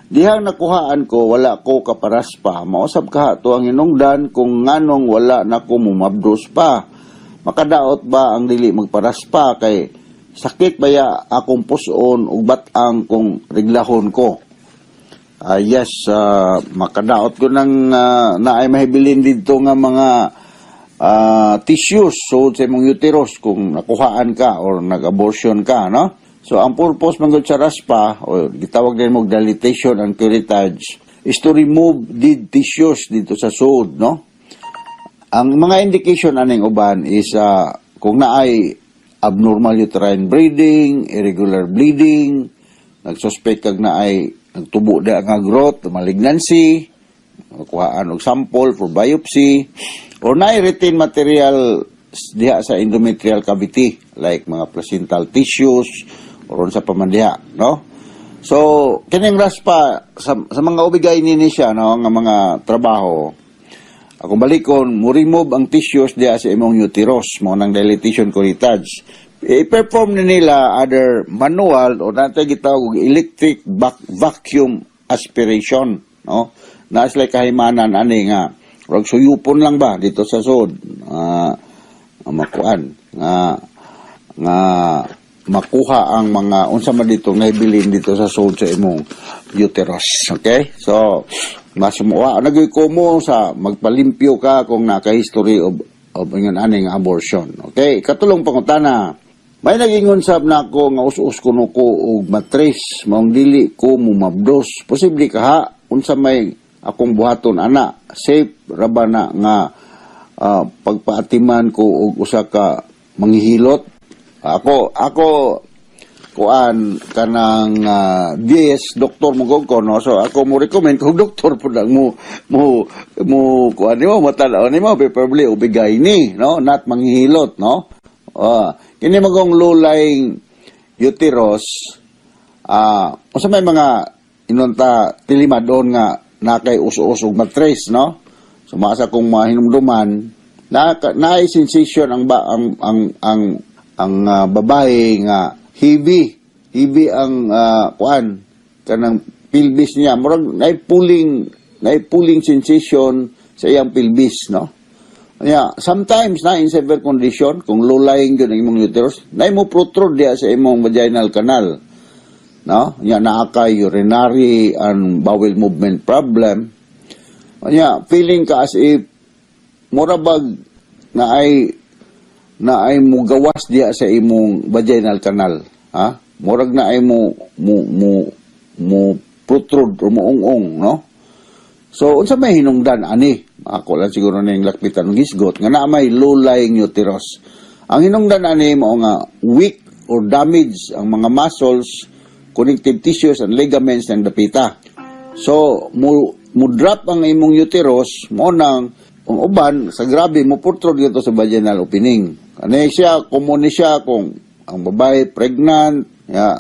Dihang nakuhaan ko, wala ko kaparaspa. Mausab kaha to ang hinungdan kung nganong wala na ko mumabdos pa? Makadaot ba ang dili magparaspa kay sakit baya akong puson ug bat-ang kung reglahon ko? Ah, yes, makadaot ko nang naay mahibilin dito nga mga tissues so sa imong uterus kung nakuhaan ka or nag-abortion ka, no? So ang purpose man gud sa raspa o gitawag din mo dilatation and curettage is to remove dead tissues dito sa suod, no? Ang mga indication aning uban is kung naay abnormal uterine bleeding, irregular bleeding, nagsuspect kag naay nagtubo da nga growth, malignancy, kuhaan og sample for biopsy, or naay retained material diha sa endometrial cavity like mga placental tissues or unsa pa man diha, no? So kining raspa sa mga OB-GYN ni siya, no, nga mga trabaho, akong balikon mo remove ang tissues diha sa imong uterus, mo nang dilatation curettage. I-perform ni nila either manual o natay gitawag og electric vacuum aspiration, no? Na sila kahimanan ani nga rag suyupon lang ba dito sa sud, makuan nga nga makuha ang mga unsa man dito nahibilin dito sa sud sa imong uterus. Okay, so mas muwa nagoy ko mo sa magpalimpyo ka kung naka-history of ingon aning abortion. Okay, katulong pangutana. May nagingon sab nako nga us-us kuno ko og matres, maong dili ko mumabdos. Posible kaha? Unsa may akong buhaton ana? Safe ra ba na nga pagpaatiman ko og usa ka manghihilot? Ako kuan kanang DS doktor mo ko, no? So ako mo recommend kung doktor pud ang mo kuan nimo, matanaw nimo, preferably OB-GYN, no, not manghihilot, no? Kini magong low lying uterus, unsa may mga inunta tilimadon nga nakay us-us og matres, no? So maasa kong mahinumduman na naay sensation ang ba, ang babae nga heavy heavy ang kuan kanang pelvis niya, murag naay pulling sensation sa iyang pelvis, no? Yeah, sometimes na in severe condition, kung low lying gyud ang imong uterus, na mo protrude diya sa imong vaginal canal. no? Nya naa kay urinary and bowel movement problem. Nya feeling ka as if mura bag naay mugawas diya sa imong vaginal canal, ha? Murag naay mo protrude o mo ung-ong, no? So unsa may hinungdan ani? Ako lang siguro ning lakbitan ng gisgot nga naa may low-lying uterus. Ang hinungdan ani mao nga weak or damage ang mga muscles, connective tissues and ligaments ng dapita. So mo drop ang imong uterus, mo nang ang uban sa grabe mo protrude dito sa vaginal opening. Ani siya, common ni siya kung ang babae pregnant, ya,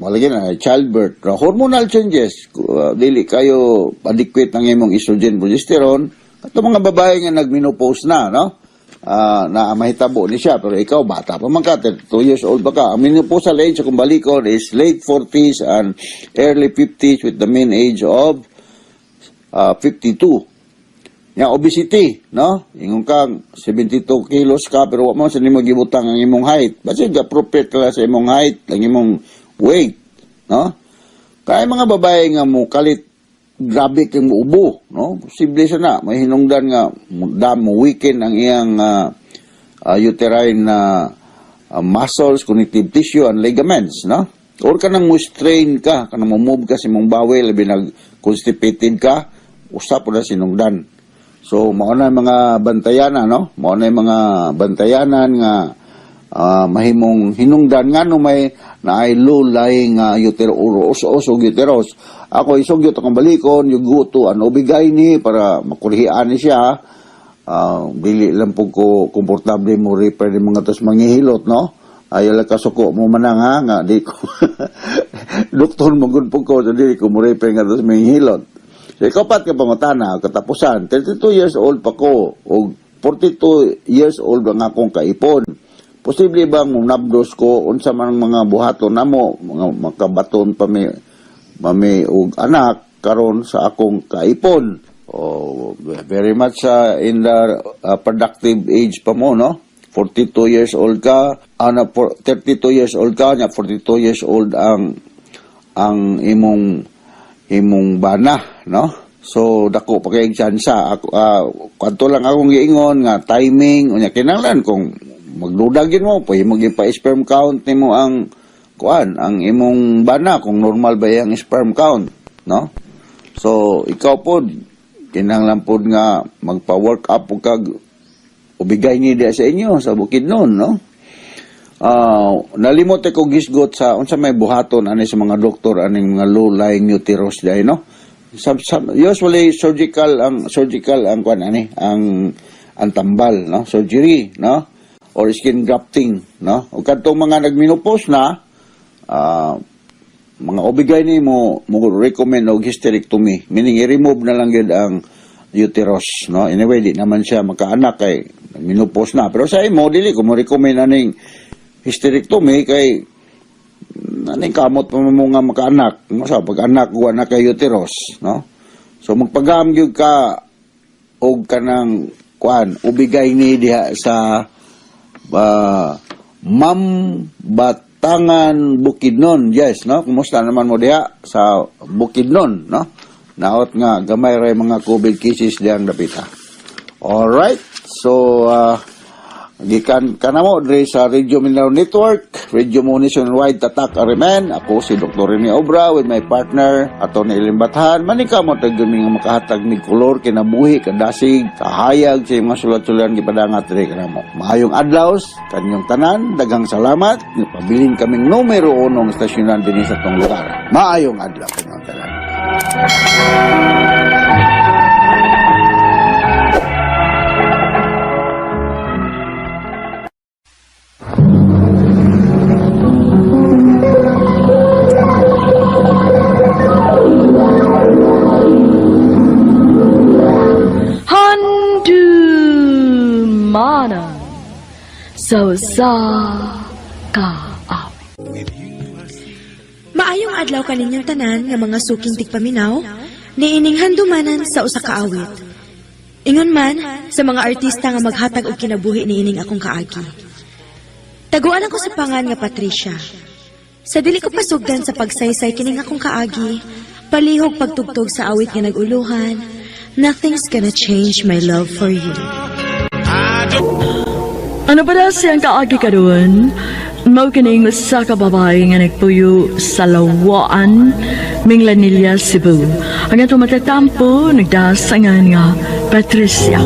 wala na childbirth, hormonal changes, dili kayo adequate ang imong estrogen, progesterone. Ato mga babae nga nagmenopause na, no? Na mahitabo ni siya, pero ikaw bata pa man ka, 32 years old pa ka. Ang menopausal age kung balikon is late 40s and early 50s with the mean age of 52. Ya obesity, no? Ingon kang 72 kilos ka pero wa mo sa nimo gibutang ang imong height. Basta appropriate ka sa imong height, ang imong weight, no? Kaya mga babae nga mo kalit grabe kang muubo, no? Posible sa na may hinungdan nga mo dam mo weaken ang iyang uterine na muscles, connective tissue and ligaments, no? Or kanang mo strain ka, kanang mo move ka sa imong bowel, labi nag constipated ka, usa po na sinungdan. So mao na yung mga bantayanan, no? Mao na yung mga bantayanan nga mahimong hinungdan ngano may naay low lying utero or os og uterus. Ako isugyot akong balikon, you go to an OB-GYN para makurhian ni siya. Dili lang po ko komportable mo refer ni mga tos manghihilot, no? Ayaw lang kasuko mo manang ha, nga di ko doktor mo gud po ko, so dili ko mo refer nga tos manghihilot. So ikapat ka pangutana, katapusan, 32 years old pa ko, o 42 years old ang akong kaipon. Posible bang nabdos ko unsa man ang mga buhaton namo, mga makabaton pa mi og anak karon sa akong kaipon? Oh, very much in the productive age pa mo, no? 42 years old ka, ano, 32 years old ka, nya 42 years old ang imong bana, no? So dako pa kay tsansa. Ako kadto lang akong giingon nga timing unya kinahanglan kung magduda gyud mo, pwede mo pa sperm count nimo ang kuan, ang imong bana kung normal ba yang sperm count, no? So ikaw pod kinahanglan pod nga magpa-work up og kag OB-GYN ni diya sa inyo sa Bukidnon, no? Nalimot ko gisgot sa unsa may buhaton ani sa mga doktor aning mga low lying uterus dai, no? Usually surgical ang kuan ani ang tambal, no? Surgery, no? Or skin grafting, no? Ug kadtong mga nagmenopause na mga OB-GYN mo recommend og hysterectomy, meaning i-remove na lang gyud ang uterus, no? Anyway, di naman siya makaanak kay menopause na, pero sa imo dili ko mo recommend aning hysterectomy kay aning kamot pa mo nga makaanak mo sa pag-anak wa na kay uterus, no? So magpagam gyud ka og kanang kuan, OB-GYN diha sa Ma'am Batangan, Bukidnon. Yes, no? Kumusta naman mo diha sa Bukidnon, no? Naot nga gamay ray mga COVID cases diyang dapita. Alright. So gikan kanamo diri sa Radio Mindanao Network, Radio Mo Nationwide, Tatak Arimen. Ako si Dr. Rene Obra with my partner, Atty. Ellen Bathan. Manika mo tag nga makahatag mig kolor, kinabuhi, kadasig, kahayag sa mga sulat-sulan gipadangat diri kanamo. Maayong adlaw kanyong tanan, daghang salamat. Pabilin kaming numero unong estasyonan dinhi sa tong lugar. Maayong adlaw kanyong tanan. Handumanan sa usa ka awit. Maayong adlaw kaninyong tanan nga mga suking tigpaminaw, niining handumanan sa usa ka awit. Ingon man sa mga artista nga maghatag og kinabuhi niining akong kaagi. Taguan ako sa pangan nga Patricia. Sa dili ko pasugdan sa pagsaysay kining akong kaagi, palihog pagtugtog sa awit nga nag-uluhan, Nothing's gonna change my love for you. Ano ba na siyang kaagi karon? Mao kining usa ka babae nga nagpuyo sa Lawaan, Minglanilla, Cebu. Ang atong matatampo nagdasangan nga Patricia.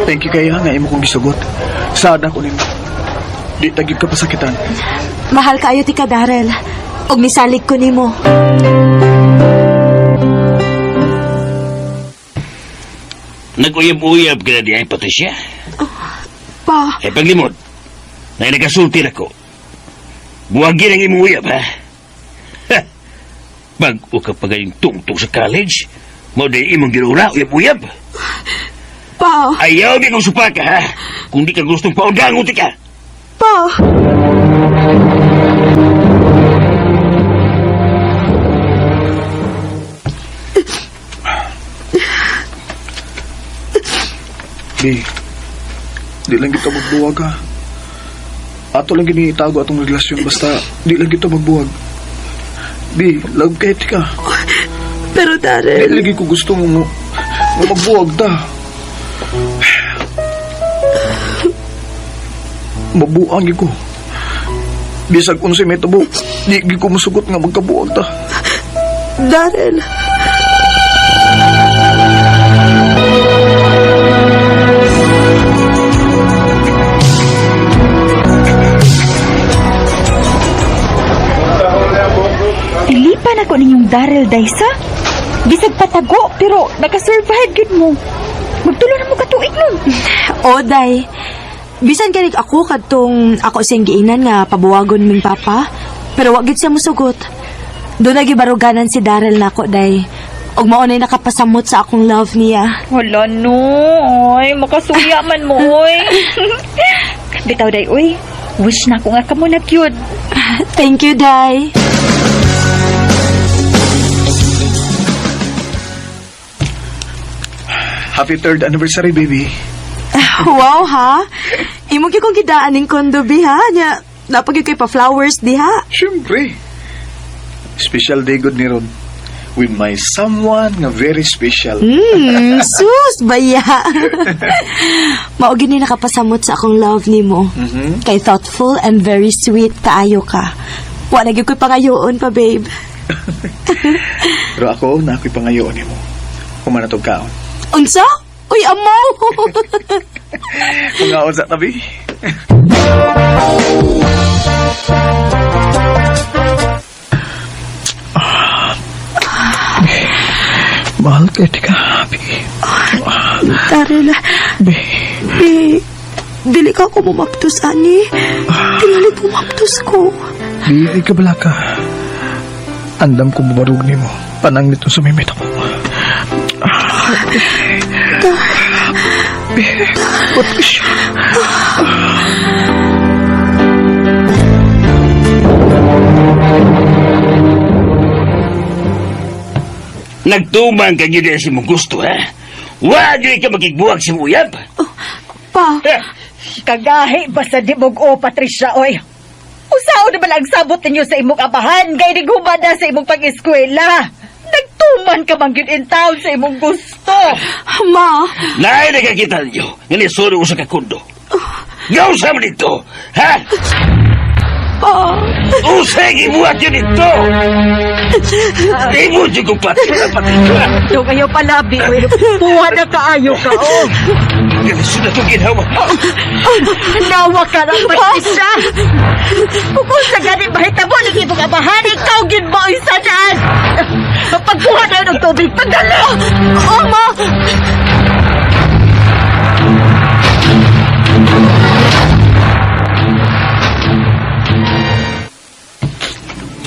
Thank you kaya nga imo kong gisugot. Sada ko nimo. Di tagig ka pasakitan. Mahal kaayo ti ka, Darrell. Og misalig ko nimo. Nag-uyab-uyab ka na di ay, Patricia. Pa, Eh, paglimod, na nagasulti na ko. Buwagin ang imong uyab, ha? Ha! Bag-o ka pa gayong tungtong sa college, mo di imong ginuuna, uyab-uyab. pa, Ayaw di kong supaka, ha? Kung di ka gustong paundangon ka. pa. Di. Di lang kita magbuwag ha. Ato lang gini itago atong relasyon basta di lang kita magbuwag. Di, love kay ka. Pero Di Darrell, lagi ko gusto mo mo magbuwag ta. Mabuang gyud ko. Bisag unsay may tabo, di gyud ko musugot nga magkabuwag ta. Darrell. Pilipan ako ninyong Daryl Daysa. Bisag patago pero nakasurvive gyud mo. Magtulo na mo katuig nun. O, day. Bisan ganig ako kadtong ako siyang giinan nga pabuwagon ming papa, pero wa gid siya musugot. Doon na gibaruganan si Darrell nako, day. Og mao na'y nakapasamot sa akong love niya. Wala no. Oy, makasuya man mo oy. Bitaw day oy. Wish na ko nga kamo na cute. Thank you, day. Happy third anniversary, baby. Wow, ha? Imo gyud kong gidaan ning kondo, bi, ha? Nya, napag kay pa flowers diha. Siyempre. Special day good ni Ron. With my someone nga very special. Sus, baya. Mao gyud ni nakapasamot sa akong love nimo. Kay thoughtful and very sweet kaayo ka. Wa na gyud ko'y pangayoon pa, babe. Pero ako, na ako'y pangayoon nimo. Humanatog kaon. Unsa? Uy, amaw! Pangaon sa tabi. Mahal kay tika, Abi. Darrell, Be, be, dili ka ako mumaptos, ani. Tingali pumaptos ko. Bi, ay kabala ka. Andam ko mabarug nimo. Panang nito sumimit ako. Be, what is Nagtumang ka gyud sa imong gusto, ha? Wa gyud ka makigbuwag sa imong uyab. Pa, Ha? Kagahi ba sa dimog o Patricia oy? Usaon na ba lang sabot ninyo sa imong abahan kay nighuman na sa imong pag-eskwela? Nagtuman ka man gyud in town sa imong gusto. ma, Naay nakakita ninyo nga nisuro ko sa kakundo. Gausa mo dito, ha? pa. Usay gibuhat yun dito! Imo jud kong Patricia, Patricia. Dong ayaw palabi oy. Puha na kaayo ka oh. Galisod na itong ginawa. Nawa ka na Patricia. Kung sa gani mahitabo ng imong abahan, ikaw gyud mo ang sanaan. Pagkuha na ng tubig, pagdala. Oh, ma!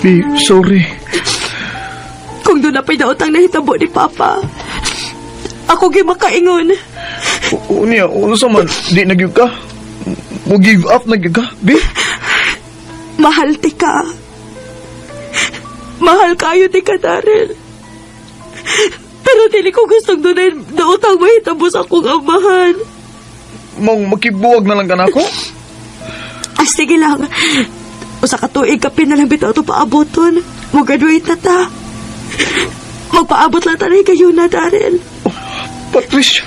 Bi, sorry. Kung doon na pa'y daotang nahitabo ni Papa, ako gyud makaingon. Unya, unsa man, di na gyud ka. Mo give up na gyud ka, Bi. Mahal ti ka. Mahal kayo ti ka, Darrell. Pero dili ko gustong dunay daotang mahitabo sa akong amahan. Mong makibuwag na lang ka nako? Ah, sige lang. Usa ka tuig kapin na lang bitaw ito paaboton. Mo-graduate na ta. Magpaabot lang tayo kayo na, Daryl. Patricia.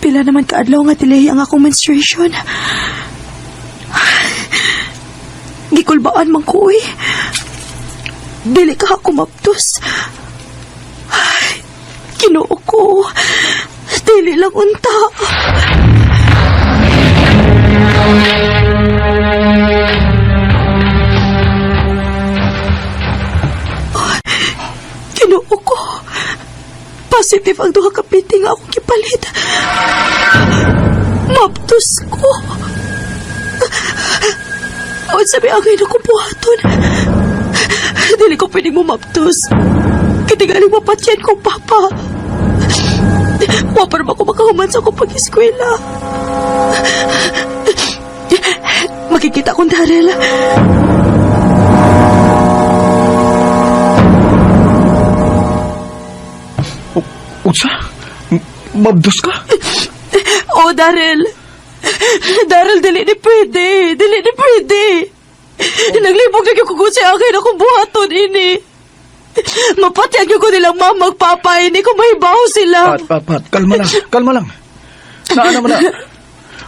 Pila naman kaadlaw nga delay ang akong menstruation. Gikulbaan man ko eh. Dili ka ako maptos. Ay, Ginoo ko. Dili lang unta. Ginoo ko. Positive ang duha ka piti nga akong gipalit. Maptos ko. Unsa may angay na buhaton. Dili ko pwedeng mumaptos. Katigaling mapatyan kong papa. Wa pa naman ako makahuman sa akong pag-eskwela. Makikita kong Daryl. Unsa? Mabdos ka? Oh, Daryl. Daryl, dili ni pwede. Dili ni pwede. Naglibog na gyud ko kung sa akin akong buhaton ini. Mapatyan gyud ko nilang mama magpapa ini kung mahibaw sila. Pat, pat, pat. Kalma lang. Kalma lang. Naa naman na.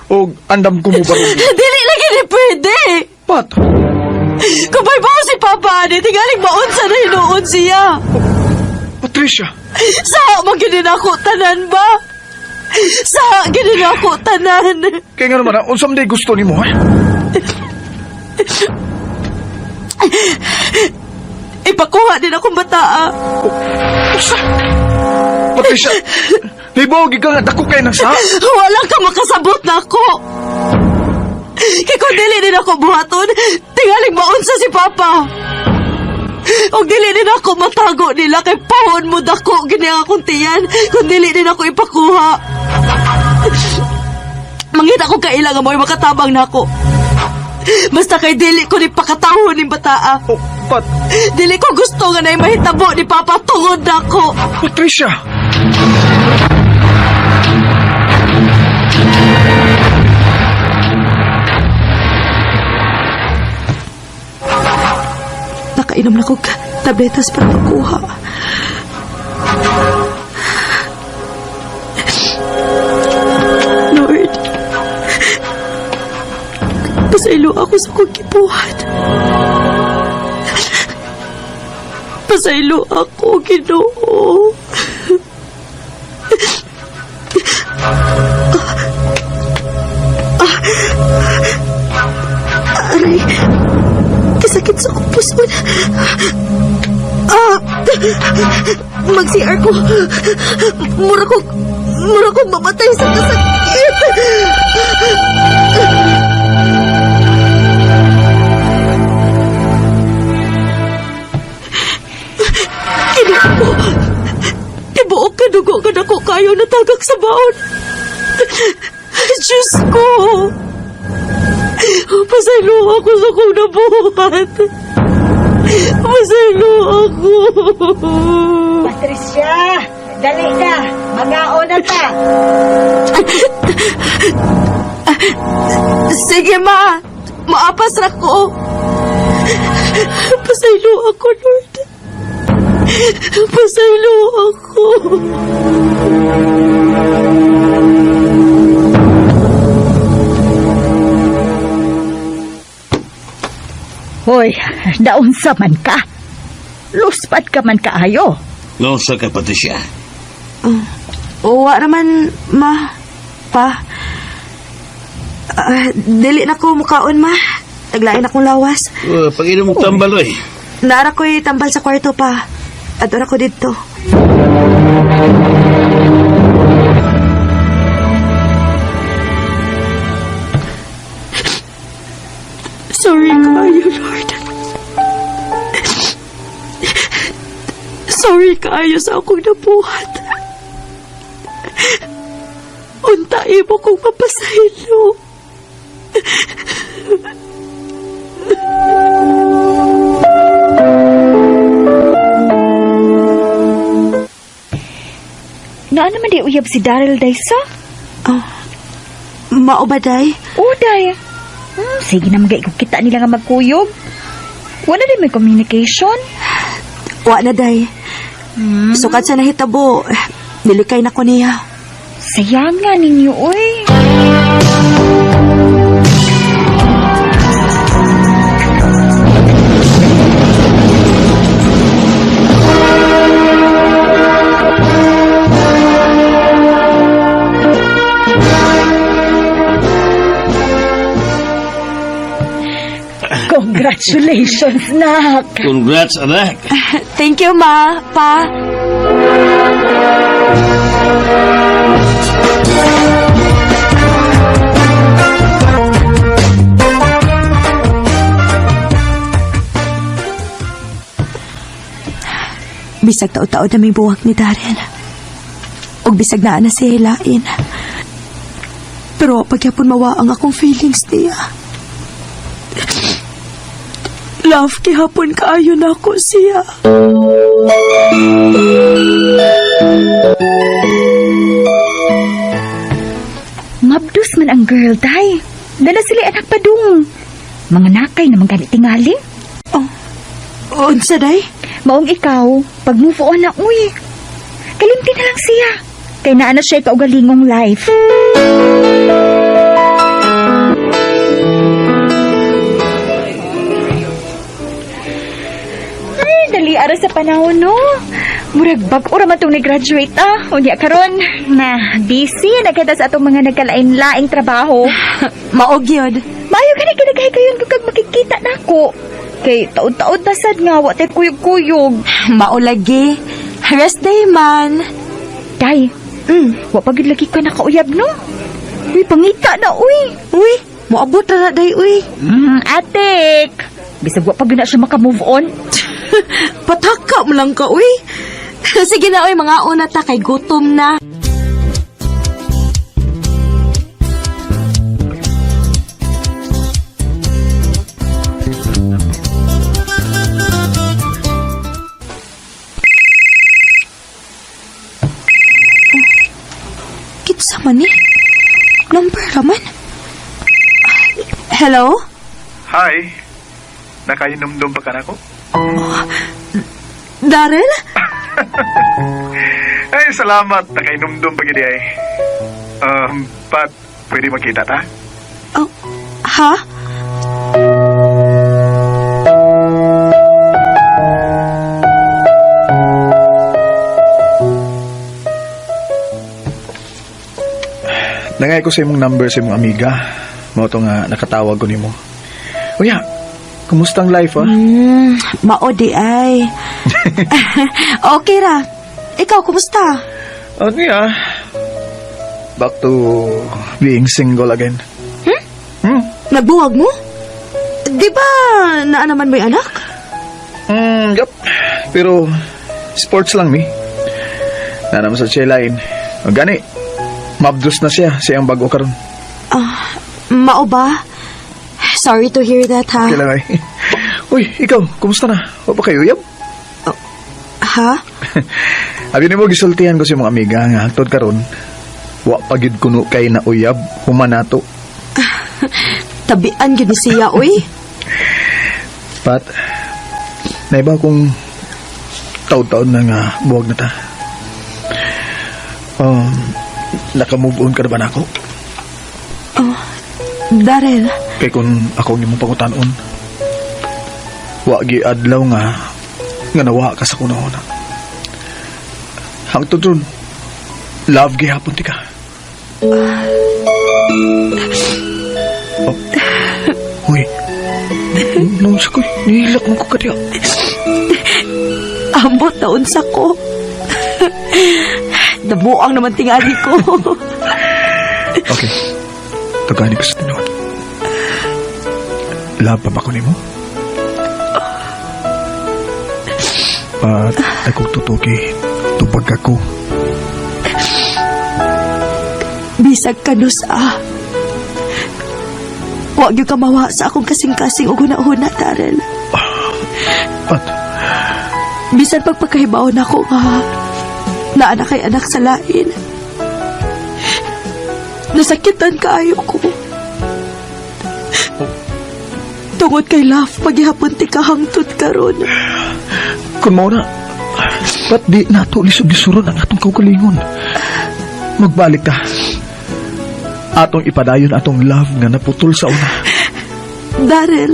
Og andam ko mo ba? Dili lagi ni pwede. Pat. Kung mahibaw si Papa ani, tingaling maunsa na hinuon siya. Patricia. Sa man gyud ako tanan ba? Sa gyud ako tanan. Kaya nga naman, ah, unsa man day gusto nimo, ha? Ipakuha din akong bataa. Unsa? Patricia, Libog ka nga dako kay nang sa. Wala ka makasabot na ako. Kay kung dili din ako buhaton, tingaling maunsa si Papa. Og dili din ako matago nila kay pahon mo dako gini ang akong tiyan kung dili din ako ipakuha. Mangita ko kaila nga mo'y makatabang nako. Basta kay dili ko ni pakatawon ni bataa. Oh, pat. Dili ko gusto nga na'y mahitabo ni Papa tungod nako. Patricia. Nakainom na kog tabletas para makuha. Lord, pasaylo ako sa kong gibuhat. Pasaylo ako, Ginoo. Aray, kasakit sa akong puson. Ah, mag-CR ko. Mura kong mamatay sa kasakit. Kinuha ko. Tibuok ka dugo ka na ko kayo natagak sa baon. Diyos ko. Pasaylo ako sa kong nabuhat. Pasaylo ako. Patricia, dali na. Magaon na ta. Sige, ma. Maapas ra ko. Pasaylo ako, Lord. Pasaylo ako. Hoy, naunsa man ka. Luspad ka man kaayo. Nosa ka, Patricia. Uwa naman, ma. Pa. Ah, dili na ko mukaon, ma. Taglain akong lawas. Oh, pag-inom mo tambal, oy. Naara ko'y tambal sa kwarto pa. At ko dito. Sorry kaayo, Lord. Sorry kaayo sa akong nabuhat. Unta imo kong mapasaylo. Naa naman di uyab si Daryl Daysa? Oh, mao ba, Day? Oh, Day. Sige na mga kita nila nga magkuyog. Wala din may communication. Wa na, Day. Sukat sa nahitabo, nilikay na ko niya. Sayang nga ninyo, uy. Congratulations, nak! Congrats, anak. Thank you, Ma, Pa. Bisag tao-tao na may buwak ni Darren. Og bisag naa na siya hilain. Pero pagyapon mawa ang akong feelings niya. Love, kihapon kaayo na ako siya. Mabdus man ang girl, day. Dala sila anak padung. Mga nakay naman gani tingali. Oh, unsa day? Maong ikaw, pag move on na, uy. Kalimti na lang siya. Kay naa na siya kaugalingong life. Ay, dali ara sa panahon, no? Murag bag-o ra man tong ni-graduate, ah. Unya karon na busy na kita sa atong mga nagkalain-laing trabaho. Maog yun. Maayo ka na kinagay kayon kung kag makikita nako. Kay taod-taod na sad nga wa tay kuyog-kuyog. Maulagi. Rest day man. Day, wa pa gid lagi ka nakauyab no? Uy, pangita na uy. Uy, moabot na na day uy. Atik. Bisag wa pa gid na siya maka-move on. Pataka mo lang ka uy. Sige na uy, mga una ta kay gutom na. Kitsa man eh. Number raman. Hello? Hi. Nakainomdom pa ka na ako? Daryl? Ay, salamat. Nakainomdom pa gid ay. Pat, pwede makita ta? Oh, ha? Nangay ko sa imong number sa imong amiga. Mao to nga nakatawag ko nimo. Uya, kumusta ang life ah? Mao di ay. Okay ra. Ikaw, kumusta? Okay ah. Back to being single again. Nagbuwag mo? Di ba naa naman mo'y anak? Yup. Pero sports lang mi. Na naman sa Chelain. O gani, mabdus na siya siyang bago karon. Ah, mao ba? Sorry to hear that, ha? Kailan ay. Uy, ikaw, kumusta na? Wa pa kayo uyab? Ha? Abi nimo gisultihan ko sa imong amiga nga hangtod karon. Wa pa gyud kuno kay na uyab human nato. Tabian gyud ni siya, uy. Pat, naiba kung taod-taod na nga buwag na ta. Naka-move on ka na ba nako? Daryl, Kay kung ako ang imong pangutanon, wa gi adlaw nga nga nawa ka sa kunahuna. Hangtod ron, love gihapon ti ka. Oh. Uy, nung sa ko, nihilak mo ko kadiya. ambot na unsa ko. Nabuang naman tingali ko. Okay. Tugani ko sa tinuod. Love pa ba ko nimo? Pat, akong tutuki, tupag ako. Bisag kanus ah. Wa gyud ka mawa sa akong kasing-kasing ug hunahuna, Darrell. Pat, Bisan pagpakahibaw nako nga naa na kay anak sa lain. Nasakitan kaayo ko. Tungod kay love, paghihapon ti kahangtod karon. Kung mao na, ba't di nato lisod-lisuron ang atong kaugalingon? Magbalik ka. Atong ipadayon atong love nga naputol sa una. Darrell,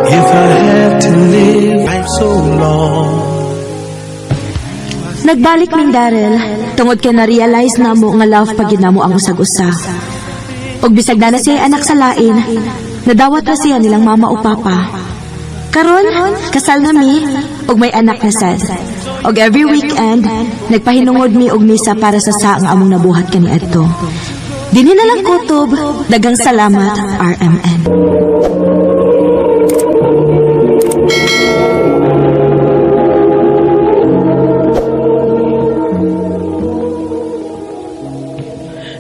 If I had to live life so long. Nagbalik ming Darrell, tungod kay na-realize namo nga love pa gyud namo ang usag-usa. Ug bisag na na siya anak sa lain, nadawat na siya nilang mama o papa. Karon, kasal na mi, ug may anak na sad. Og every weekend, nagpahinungod mi og misa para sa sa nga among nabuhat kaniadto. Dinhi na lang kutob, daghang salamat, RMN.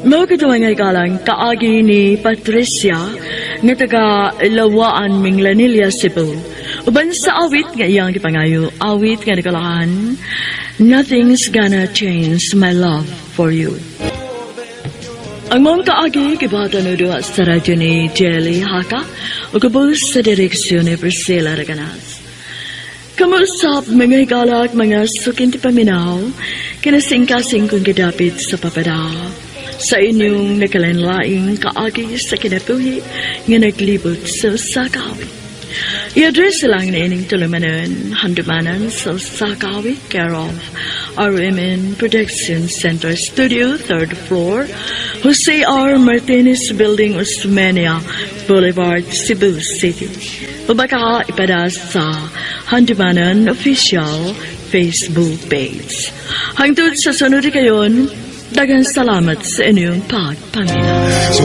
Mao kato mga higala, kaagi ni Patricia nga taga Lawaan, Minglanilla, Cebu. Uban sa awit nga iyang gipangayo, awit nga nagkalahan, "Nothing's Gonna Change My Love for You." Ang maong kaagi gibatan duha sa radyo ni Jelly Haka ug ubos sa direksyon ni Priscilla Raganas. Kamusta, mga higala, mga suking tipaminaw, kinasingkasing kong gidapit sa papada sa inyong nakalain-laing kaagi sa kinabuhi nga naglibot sa usa ka awit. I-address lang niining tulumanon, Handumanan sa usa ka awit, care of RMN Production Center Studio, third floor, Jose R. Martinez Building, Osmeña Boulevard, Cebu City. O baka ipada sa Handumanan Official Facebook page. Hangtod sa sunod kayon, daghang salamat sa inyong pagpaminaw. So